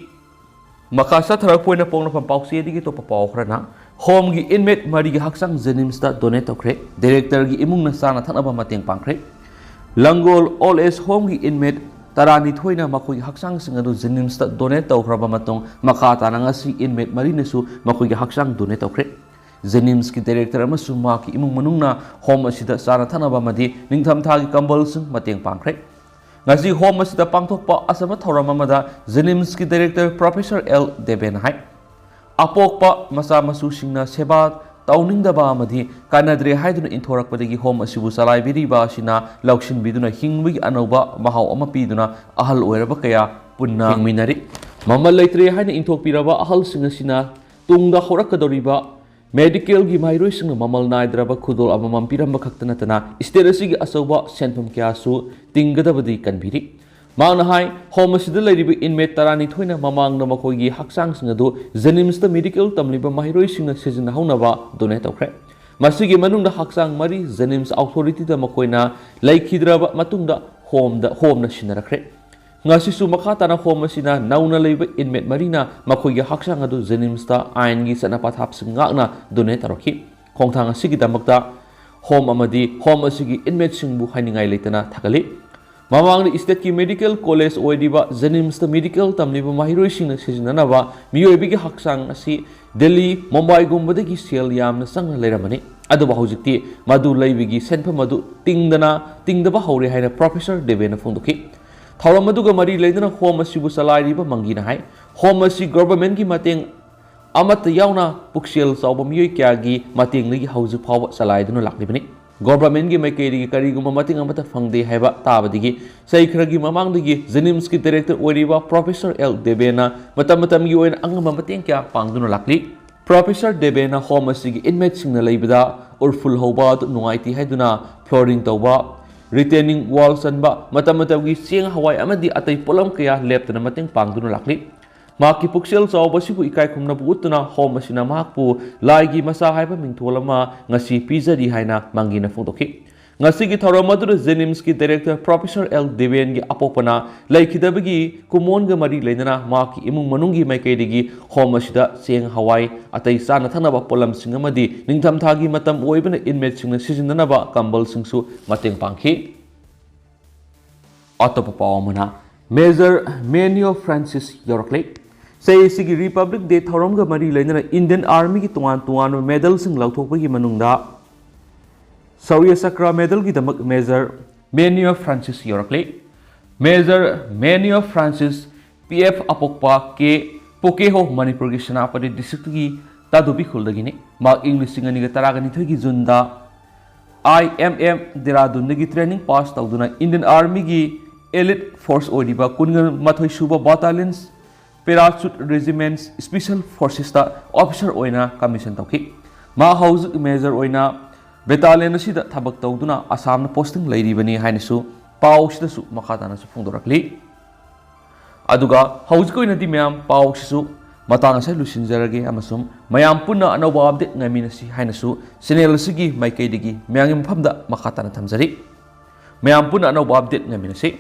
ꯃꯈꯥ ꯆꯠꯊꯔꯛꯄ ꯑꯣꯏꯅ ꯄꯣꯛꯅꯐꯝ ꯄꯥꯎꯆꯦꯗꯒꯤ ꯑꯇꯣꯞꯄ ꯄꯥꯎ ꯈꯔꯅ, Home ꯒꯤ inmate ꯃꯔꯤꯒꯤ ꯍꯛꯆꯥꯡ JNIMS ꯇ donate ꯇꯧꯈ꯭ꯔꯦ꯫ Director ꯒꯤ ꯏꯃꯨꯡꯅ ꯆꯥꯅ ꯊꯛꯅꯕ ꯃꯇꯦꯡ ꯄꯥꯡꯈ꯭ꯔꯦ꯫ ꯂꯪꯒꯣꯜ Old Age Home ꯒꯤ inmate ꯇꯔꯥꯅꯤꯊꯣꯏꯅ ꯃꯈꯣꯏꯒꯤ ꯍꯛꯆꯥꯡꯁꯤꯡ ꯑꯗꯨ JNIMS ꯇ donate ꯇꯧꯈ꯭ꯔꯕ ꯃꯇꯨꯡ, ꯃꯈꯥ ꯇꯥꯅ ꯉꯁꯤ inmate ꯃꯔꯤꯅꯁꯨ ꯃꯈꯣꯏꯒꯤ ꯍꯛꯆꯥꯡ donate ꯇꯧꯈ꯭ꯔꯦ꯫ JNIMS ꯀꯤ director ꯑꯃꯁꯨꯡ ꯃꯍꯥꯛꯀꯤ ꯏꯃꯨꯡ ꯃꯅꯨꯡꯅ home ꯑꯁꯤꯗ ꯆꯥꯅ ꯊꯛꯅꯕ ꯑꯃꯗꯤ ꯅꯤꯡꯊꯝꯊꯥꯒꯤ ꯀꯝꯕꯜꯁꯤꯡ ꯃꯇꯦꯡ ꯄꯥꯡꯈ꯭ꯔꯦ꯫ ꯉꯁꯤ home ꯑꯁꯤꯗ ꯄꯥꯡꯊꯣꯛꯄ ꯑꯆꯝꯕ ꯊꯧꯔꯝ ꯑꯃꯗ JNIMS ꯀꯤ director Professor ꯑꯦꯜ ꯗꯦꯕꯦꯅ ꯍꯥꯏ, ꯑꯄꯣꯛꯄ ꯃꯆꯥ ꯃꯁꯨꯁꯤꯡꯅ ꯁꯦꯕꯥ ꯇꯧꯅꯤꯡꯗꯕ ꯑꯃꯗꯤ ꯀꯥꯟꯅꯗ꯭ꯔꯦ ꯍꯥꯏꯗꯨꯅ ꯏꯟꯊꯣꯔꯛꯄꯗꯒꯤ home ꯑꯁꯤꯕꯨ ꯆꯂꯥꯏꯕꯤꯔꯤꯕ ꯑꯁꯤꯅ ꯂꯧꯁꯤꯟꯕꯤꯗꯨꯅ ꯍꯤꯡꯕꯒꯤ ꯑꯅꯧꯕ ꯃꯍꯥꯎ ꯑꯃ ꯄꯤꯗꯨꯅ ꯑꯍꯜ ꯑꯣꯏꯔꯕ ꯀꯌꯥ ꯄꯨꯟꯅ ꯍꯤꯡꯃꯤꯟꯅꯔꯤ꯫ ꯃꯃꯜ ꯂꯩꯇ꯭ꯔꯦ ꯍꯥꯏꯅ ꯏꯟꯊꯣꯛꯄꯤꯔꯕ ꯑꯍꯜꯁꯤꯡ ꯑꯁꯤꯅ ꯇꯨꯡꯗ ꯍꯧꯔꯛꯀꯗꯧꯔꯤꯕ medical ꯒꯤ ꯃꯍꯩꯔꯣꯏꯁꯤꯡꯅ ꯃꯃꯜ ꯅꯥꯏꯗ꯭ꯔꯕ ꯈꯨꯗꯣꯜ ꯑꯃꯃꯝ ꯄꯤꯔꯝꯕ ꯈꯛꯇ ꯅꯠꯇꯅ state ꯑꯁꯤꯒꯤ ꯑꯆꯧꯕ ꯁꯦꯟꯐꯝ ꯀꯌꯥꯁꯨ ꯇꯤꯡꯒꯗꯕꯗꯤ ꯀꯟꯕꯤꯔꯤ꯫ ꯃꯍꯥꯛꯅ ꯍꯥꯏ, home ꯑꯁꯤꯗ ꯂꯩꯔꯤꯕ inmate ꯇꯔꯥꯅꯤꯊꯣꯏꯅ ꯃꯃꯥꯡꯗ ꯃꯈꯣꯏꯒꯤ ꯍꯛꯆꯥꯡꯁꯤꯡ ꯑꯗꯨ JNIMS ꯇ medical ꯇꯝꯂꯤꯕ ꯃꯍꯩꯔꯣꯏꯁꯤꯡꯅ ꯁꯤꯖꯤꯟꯅꯍꯧꯅꯕ donate ꯇꯧꯈ꯭ꯔꯦ꯫ ꯃꯁꯤꯒꯤ ꯃꯅꯨꯡꯗ ꯍꯛꯆꯥꯡ ꯃꯔꯤ JNIMS authority ꯗ ꯃꯈꯣꯏꯅ ꯂꯩꯈꯤꯗ꯭ꯔꯕ ꯃꯇꯨꯡꯗ home ꯗ, home ꯅ ꯁꯤꯟꯅꯔꯛꯈ꯭ꯔꯦ꯫ ꯉꯁꯤꯁꯨ ꯃꯈꯥ ꯇꯥꯅ home ꯑꯁꯤꯅ ꯅꯧꯅ ꯂꯩꯕ inmate ꯃꯔꯤꯅ ꯃꯈꯣꯏꯒꯤ ꯍꯛꯆꯥꯡ ꯑꯗꯨ JNIMS ꯇ ꯑꯥꯏꯟꯒꯤ ꯆꯠꯅ ꯄꯊꯥꯞꯁꯤꯡ ꯉꯥꯛꯅ donate ꯇꯧꯔꯛꯈꯤ꯫ ꯈꯣꯡꯊꯥꯡ ꯑꯁꯤꯒꯤꯗꯃꯛꯇ home ꯑꯃꯗꯤ home ꯑꯁꯤꯒꯤ inmate ꯁꯤꯡꯕꯨ ꯍꯥꯏꯅꯤꯡꯉꯥꯏ ꯂꯩꯇꯅ ꯊꯥꯒꯠꯂꯤ꯫ ꯃꯃꯥꯡꯗ state ꯀꯤ medical college ꯑꯣꯏꯔꯤꯕ JNIMS ꯇ medical ꯇꯝꯂꯤꯕ ꯃꯍꯩꯔꯣꯏꯁꯤꯡꯅ ꯁꯤꯖꯤꯟꯅꯅꯕ ꯃꯤꯑꯣꯏꯕꯒꯤ ꯍꯛꯆꯥꯡ ꯑꯁꯤ ꯗꯦꯜꯂꯤ, ꯃꯨꯝꯕꯥꯏꯒꯨꯝꯕꯗꯒꯤ ꯁꯦꯜ ꯌꯥꯝꯅ ꯆꯪꯅ ꯂꯩꯔꯝꯕꯅꯤ꯫ ꯑꯗꯨꯕꯨ ꯍꯧꯖꯤꯛꯇꯤ ꯃꯗꯨ ꯂꯩꯕꯒꯤ ꯁꯦꯟꯐꯝ ꯑꯗꯨ ꯇꯤꯡꯗꯅ, ꯇꯤꯡꯗꯕ ꯍꯧꯔꯦ ꯍꯥꯏꯅ Professor ꯗꯦꯕꯦꯅ ꯐꯣꯡꯗꯣꯛꯈꯤ꯫ ꯊꯧꯔꯝ ꯑꯗꯨꯒ ꯃꯔꯤ ꯂꯩꯅꯅ home ꯑꯁꯤꯕꯨ ꯆꯂꯥꯏꯔꯤꯕ ꯃꯪꯒꯤꯅ ꯍꯥꯏ, home ꯑꯁꯤ government ꯀꯤ ꯃꯇꯦꯡ ꯑꯃꯠꯇ ꯌꯥꯎꯅ ꯄꯨꯛꯆꯦꯜ ꯆꯥꯎꯕ ꯃꯤꯑꯣꯏ ꯀꯌꯥꯒꯤ ꯃꯇꯦꯡꯗꯒꯤ ꯍꯧꯖꯤꯛ ꯐꯥꯎꯕ ꯆꯂꯥꯏꯗꯨꯅ ꯂꯥꯛꯂꯤꯕꯅꯤ꯫ ꯒꯣꯚꯔꯟꯃꯦꯟꯠꯀꯤ ꯃꯥꯏꯀꯩꯗꯒꯤ ꯀꯔꯤꯒꯨꯝꯕ ꯃꯇꯦꯡ ꯑꯃꯠꯇ ꯐꯪꯗꯦ ꯍꯥꯏꯕ ꯇꯥꯕꯗꯒꯤ ꯆꯍꯤ ꯈꯔꯒꯤ ꯃꯃꯥꯡꯗꯒꯤ ꯖꯦꯅꯤꯝꯁꯀꯤ ꯗꯥꯏꯔꯦꯛꯇꯔ ꯑꯣꯏꯔꯤꯕ ꯄ꯭ꯔꯣꯐꯦꯁꯔ ꯑꯦꯜ ꯗꯦꯕꯦꯅ ꯃꯇꯝ ꯃꯇꯝꯒꯤ ꯑꯣꯏꯅ ꯑꯉꯝꯕ ꯃꯇꯦꯡ ꯀꯌꯥ ꯄꯥꯡꯗꯨꯅ ꯂꯥꯛꯂꯤ꯫ ꯄ꯭ꯔꯣꯐꯦꯁꯔ ꯗꯦꯕꯦꯅ ꯍꯣꯝ ꯑꯁꯤꯒꯤ ꯏꯟꯃꯦꯠꯁꯤꯡꯅ ꯂꯩꯕꯗ ꯎꯔꯐꯨꯜ ꯍꯧꯕ ꯑꯗꯨ ꯅꯨꯡꯉꯥꯏꯇꯦ ꯍꯥꯏꯗꯨꯅ ꯐ꯭ꯂꯣꯔꯤꯡ ꯇꯧꯕ, ꯔꯤꯇꯦꯅꯤꯡ ꯋꯥꯜ ꯆꯟꯕ, ꯃꯇꯝ ꯃꯇꯝꯒꯤ ꯆꯦꯡ, ꯍꯋꯥꯏ ꯑꯃꯗꯤ ꯑꯇꯩ ꯄꯣꯠꯂꯝ ꯀꯌꯥ ꯂꯦꯞꯇꯅ ꯃꯇꯦꯡ ꯄꯥꯡꯗꯨꯅ ꯂꯥꯛꯂꯤ꯫ ꯃꯍꯥꯛꯀꯤ ꯄꯨꯛꯆꯦꯜ ꯆꯥꯎꯕ ꯑꯁꯤꯕꯨ ꯏꯀꯥꯏ ꯈꯨꯝꯅꯕ ꯎꯠꯇꯨꯅ ꯍꯣꯝ ꯑꯁꯤꯅ ꯃꯍꯥꯛꯄꯨ ꯂꯥꯏꯒꯤ ꯃꯆꯥ ꯍꯥꯏꯕ ꯃꯤꯡꯊꯣꯜ ꯑꯃ ꯉꯁꯤ ꯄꯤꯖꯔꯤ ꯍꯥꯏꯅ ꯃꯥꯡꯒꯤꯅ ꯐꯣꯡꯗꯣꯛꯈꯤ꯫ ꯉꯁꯤꯒꯤ ꯊꯧꯔꯝ ꯑꯗꯨꯗ ꯖꯦꯅꯤꯝꯁꯀꯤ ꯗꯥꯏꯔꯦꯛꯇꯔ ꯄ꯭ꯔꯣꯐꯦꯁꯔ ꯑꯦꯜ ꯗꯦꯕꯦꯟꯒꯤ ꯑꯄꯣꯛꯄꯅ ꯂꯩꯈꯤꯗꯕꯒꯤ ꯀꯨꯃꯣꯟꯒ ꯃꯔꯤ ꯂꯩꯅꯅ ꯃꯍꯥꯛꯀꯤ ꯏꯃꯨꯡ ꯃꯅꯨꯡꯒꯤ ꯃꯥꯏꯀꯩꯗꯒꯤ ꯍꯣꯝ ꯑꯁꯤꯗ ꯆꯦꯡ, ꯍꯋꯥꯏ, ꯑꯇꯩ ꯆꯥꯅ ꯊꯛꯅꯕ ꯄꯣꯠꯂꯝꯁꯤꯡ ꯑꯃꯗꯤ ꯅꯤꯡꯊꯝꯊꯥꯒꯤ ꯃꯇꯝ ꯑꯣꯏꯕꯅ ꯏꯟꯃꯦꯠꯁꯤꯡꯅ ꯁꯤꯖꯤꯟꯅꯅꯕ ꯀꯝꯕꯜꯁꯤꯡꯁꯨ ꯃꯇꯦꯡ ꯄꯥꯡꯈꯤ꯫ ꯑꯇꯣꯞꯄ ꯄꯥꯎ ꯑꯃꯅ, ꯃꯦꯖꯔ ꯃꯦꯅꯤꯌꯣ ꯐ꯭ꯔꯥꯟꯁꯤꯁ ꯌꯧꯔꯛꯂꯦ꯫ ꯆꯍꯤ ꯑꯁꯤꯒꯤ ꯔꯤꯄꯕ꯭ꯂꯤꯛ ꯗꯦ ꯊꯧꯔꯝꯒ ꯃꯔꯤ ꯂꯩꯅꯅ ꯏꯟꯗꯤꯌꯟ ꯑꯥꯔꯃꯤꯒꯤ ꯇꯣꯉꯥꯟ ꯇꯣꯉꯥꯟꯕ ꯃꯦꯗꯜꯁꯤꯡ ꯂꯧꯊꯣꯛꯄꯒꯤ ꯃꯅꯨꯡꯗ ꯁꯧꯔꯤꯌ ꯆꯀ꯭ꯔ ꯃꯦꯗꯜꯒꯤꯗꯃꯛ ꯃꯦꯖꯔ ꯃꯦꯅꯤꯌꯣ ꯐ꯭ꯔꯥꯟꯁꯤꯁ ꯌꯧꯔꯛꯂꯦ꯫ ꯃꯦꯖꯔ ꯃꯦꯅꯤꯌꯣ ꯐ꯭ꯔꯥꯟꯁꯤꯁ ꯄꯤ ꯑꯦꯐ ꯑꯄꯣꯛꯄ ꯀꯦ ꯄꯣꯀꯦꯍꯣ ꯃꯅꯤꯄꯨꯔꯒꯤ ꯁꯦꯅꯥꯄꯇꯤ ꯗꯤꯁꯇ꯭ꯔꯤꯛꯇꯒꯤ ꯇꯥꯗꯨꯕꯤ ꯈꯨꯜꯗꯒꯤꯅꯤ꯫ ꯃꯍꯥꯛ ꯏꯪ ꯂꯤꯁꯤꯡ ꯑꯅꯤꯒ ꯇꯔꯥꯒ ꯅꯤꯊꯣꯏꯒꯤ ꯖꯨꯟꯗ ꯑꯥꯏ ꯑꯦꯝ ꯑꯦꯝ ꯗꯦꯔꯥꯗꯨꯟꯗꯒꯤ ꯇ꯭ꯔꯦꯅꯤꯡ ꯄꯥꯁ ꯇꯧꯗꯨꯅ ꯏꯟꯗꯤꯌꯟ ꯑꯥꯔꯃꯤꯒꯤ ꯑꯦꯂꯤꯠ ꯐꯣꯔꯁ ꯑꯣꯏꯔꯤꯕ ꯀꯨꯟꯒ ꯃꯥꯊꯣꯏ ꯁꯨꯕ ꯕꯥꯇꯥꯂꯤꯌꯟꯁ ꯄꯦꯔꯥꯆꯨꯠ ꯔꯦꯖꯤꯃꯦꯟꯠ ꯁ꯭ꯄꯦꯁꯦꯜ ꯐꯣꯔꯁꯦꯁꯇ ꯑꯣꯐꯤꯁꯔ ꯑꯣꯏꯅ ꯀꯃꯤꯁꯟ ꯇꯧꯈꯤ꯫ ꯃꯍꯥꯛ ꯍꯧꯖꯤꯛ ꯃꯦꯖꯔ ꯑꯣꯏꯅ ꯕꯦꯇꯥꯂꯤꯌꯟ ꯑꯁꯤꯗ ꯊꯕꯛ ꯇꯧꯗꯨꯅ ꯑꯁꯥꯝꯗ ꯄꯣꯁꯇꯤꯡ ꯂꯩꯔꯤꯕꯅꯤ ꯍꯥꯏꯅꯁꯨ ꯄꯥꯎ ꯑꯁꯤꯗꯁꯨ ꯃꯈꯥ ꯇꯥꯅꯁꯨ ꯐꯣꯡꯗꯣꯔꯛꯂꯤ꯫ ꯑꯗꯨꯒ ꯍꯧꯖꯤꯛꯀꯤ ꯑꯣꯏꯅꯗꯤ ꯃꯌꯥꯝ ꯄꯥꯎ ꯑꯁꯤꯁꯨ ꯃꯇꯥꯡ ꯑꯁꯤꯗ ꯂꯣꯏꯁꯤꯟꯖꯔꯒꯦ ꯑꯃꯁꯨꯡ ꯃꯌꯥꯝ ꯄꯨꯟꯅ ꯑꯅꯧꯕ ꯑꯞꯗꯦꯠ ꯉꯥꯏꯃꯤꯟꯅꯁꯤ ꯍꯥꯏꯅꯁꯨ ꯆꯦꯅꯦꯜ ꯑꯁꯤꯒꯤ ꯃꯥꯏꯀꯩꯗꯒꯤ ꯃꯌꯥꯝꯒꯤ ꯃꯐꯝꯗ ꯃꯈꯥ ꯇꯥꯅ ꯊꯝꯖꯔꯤ꯫ ꯃꯌꯥꯝ ꯄꯨꯟꯅ ꯑꯅꯧꯕ ꯑꯞꯗꯦꯠ ꯉꯥꯏꯃꯤꯟꯅꯁꯤ꯫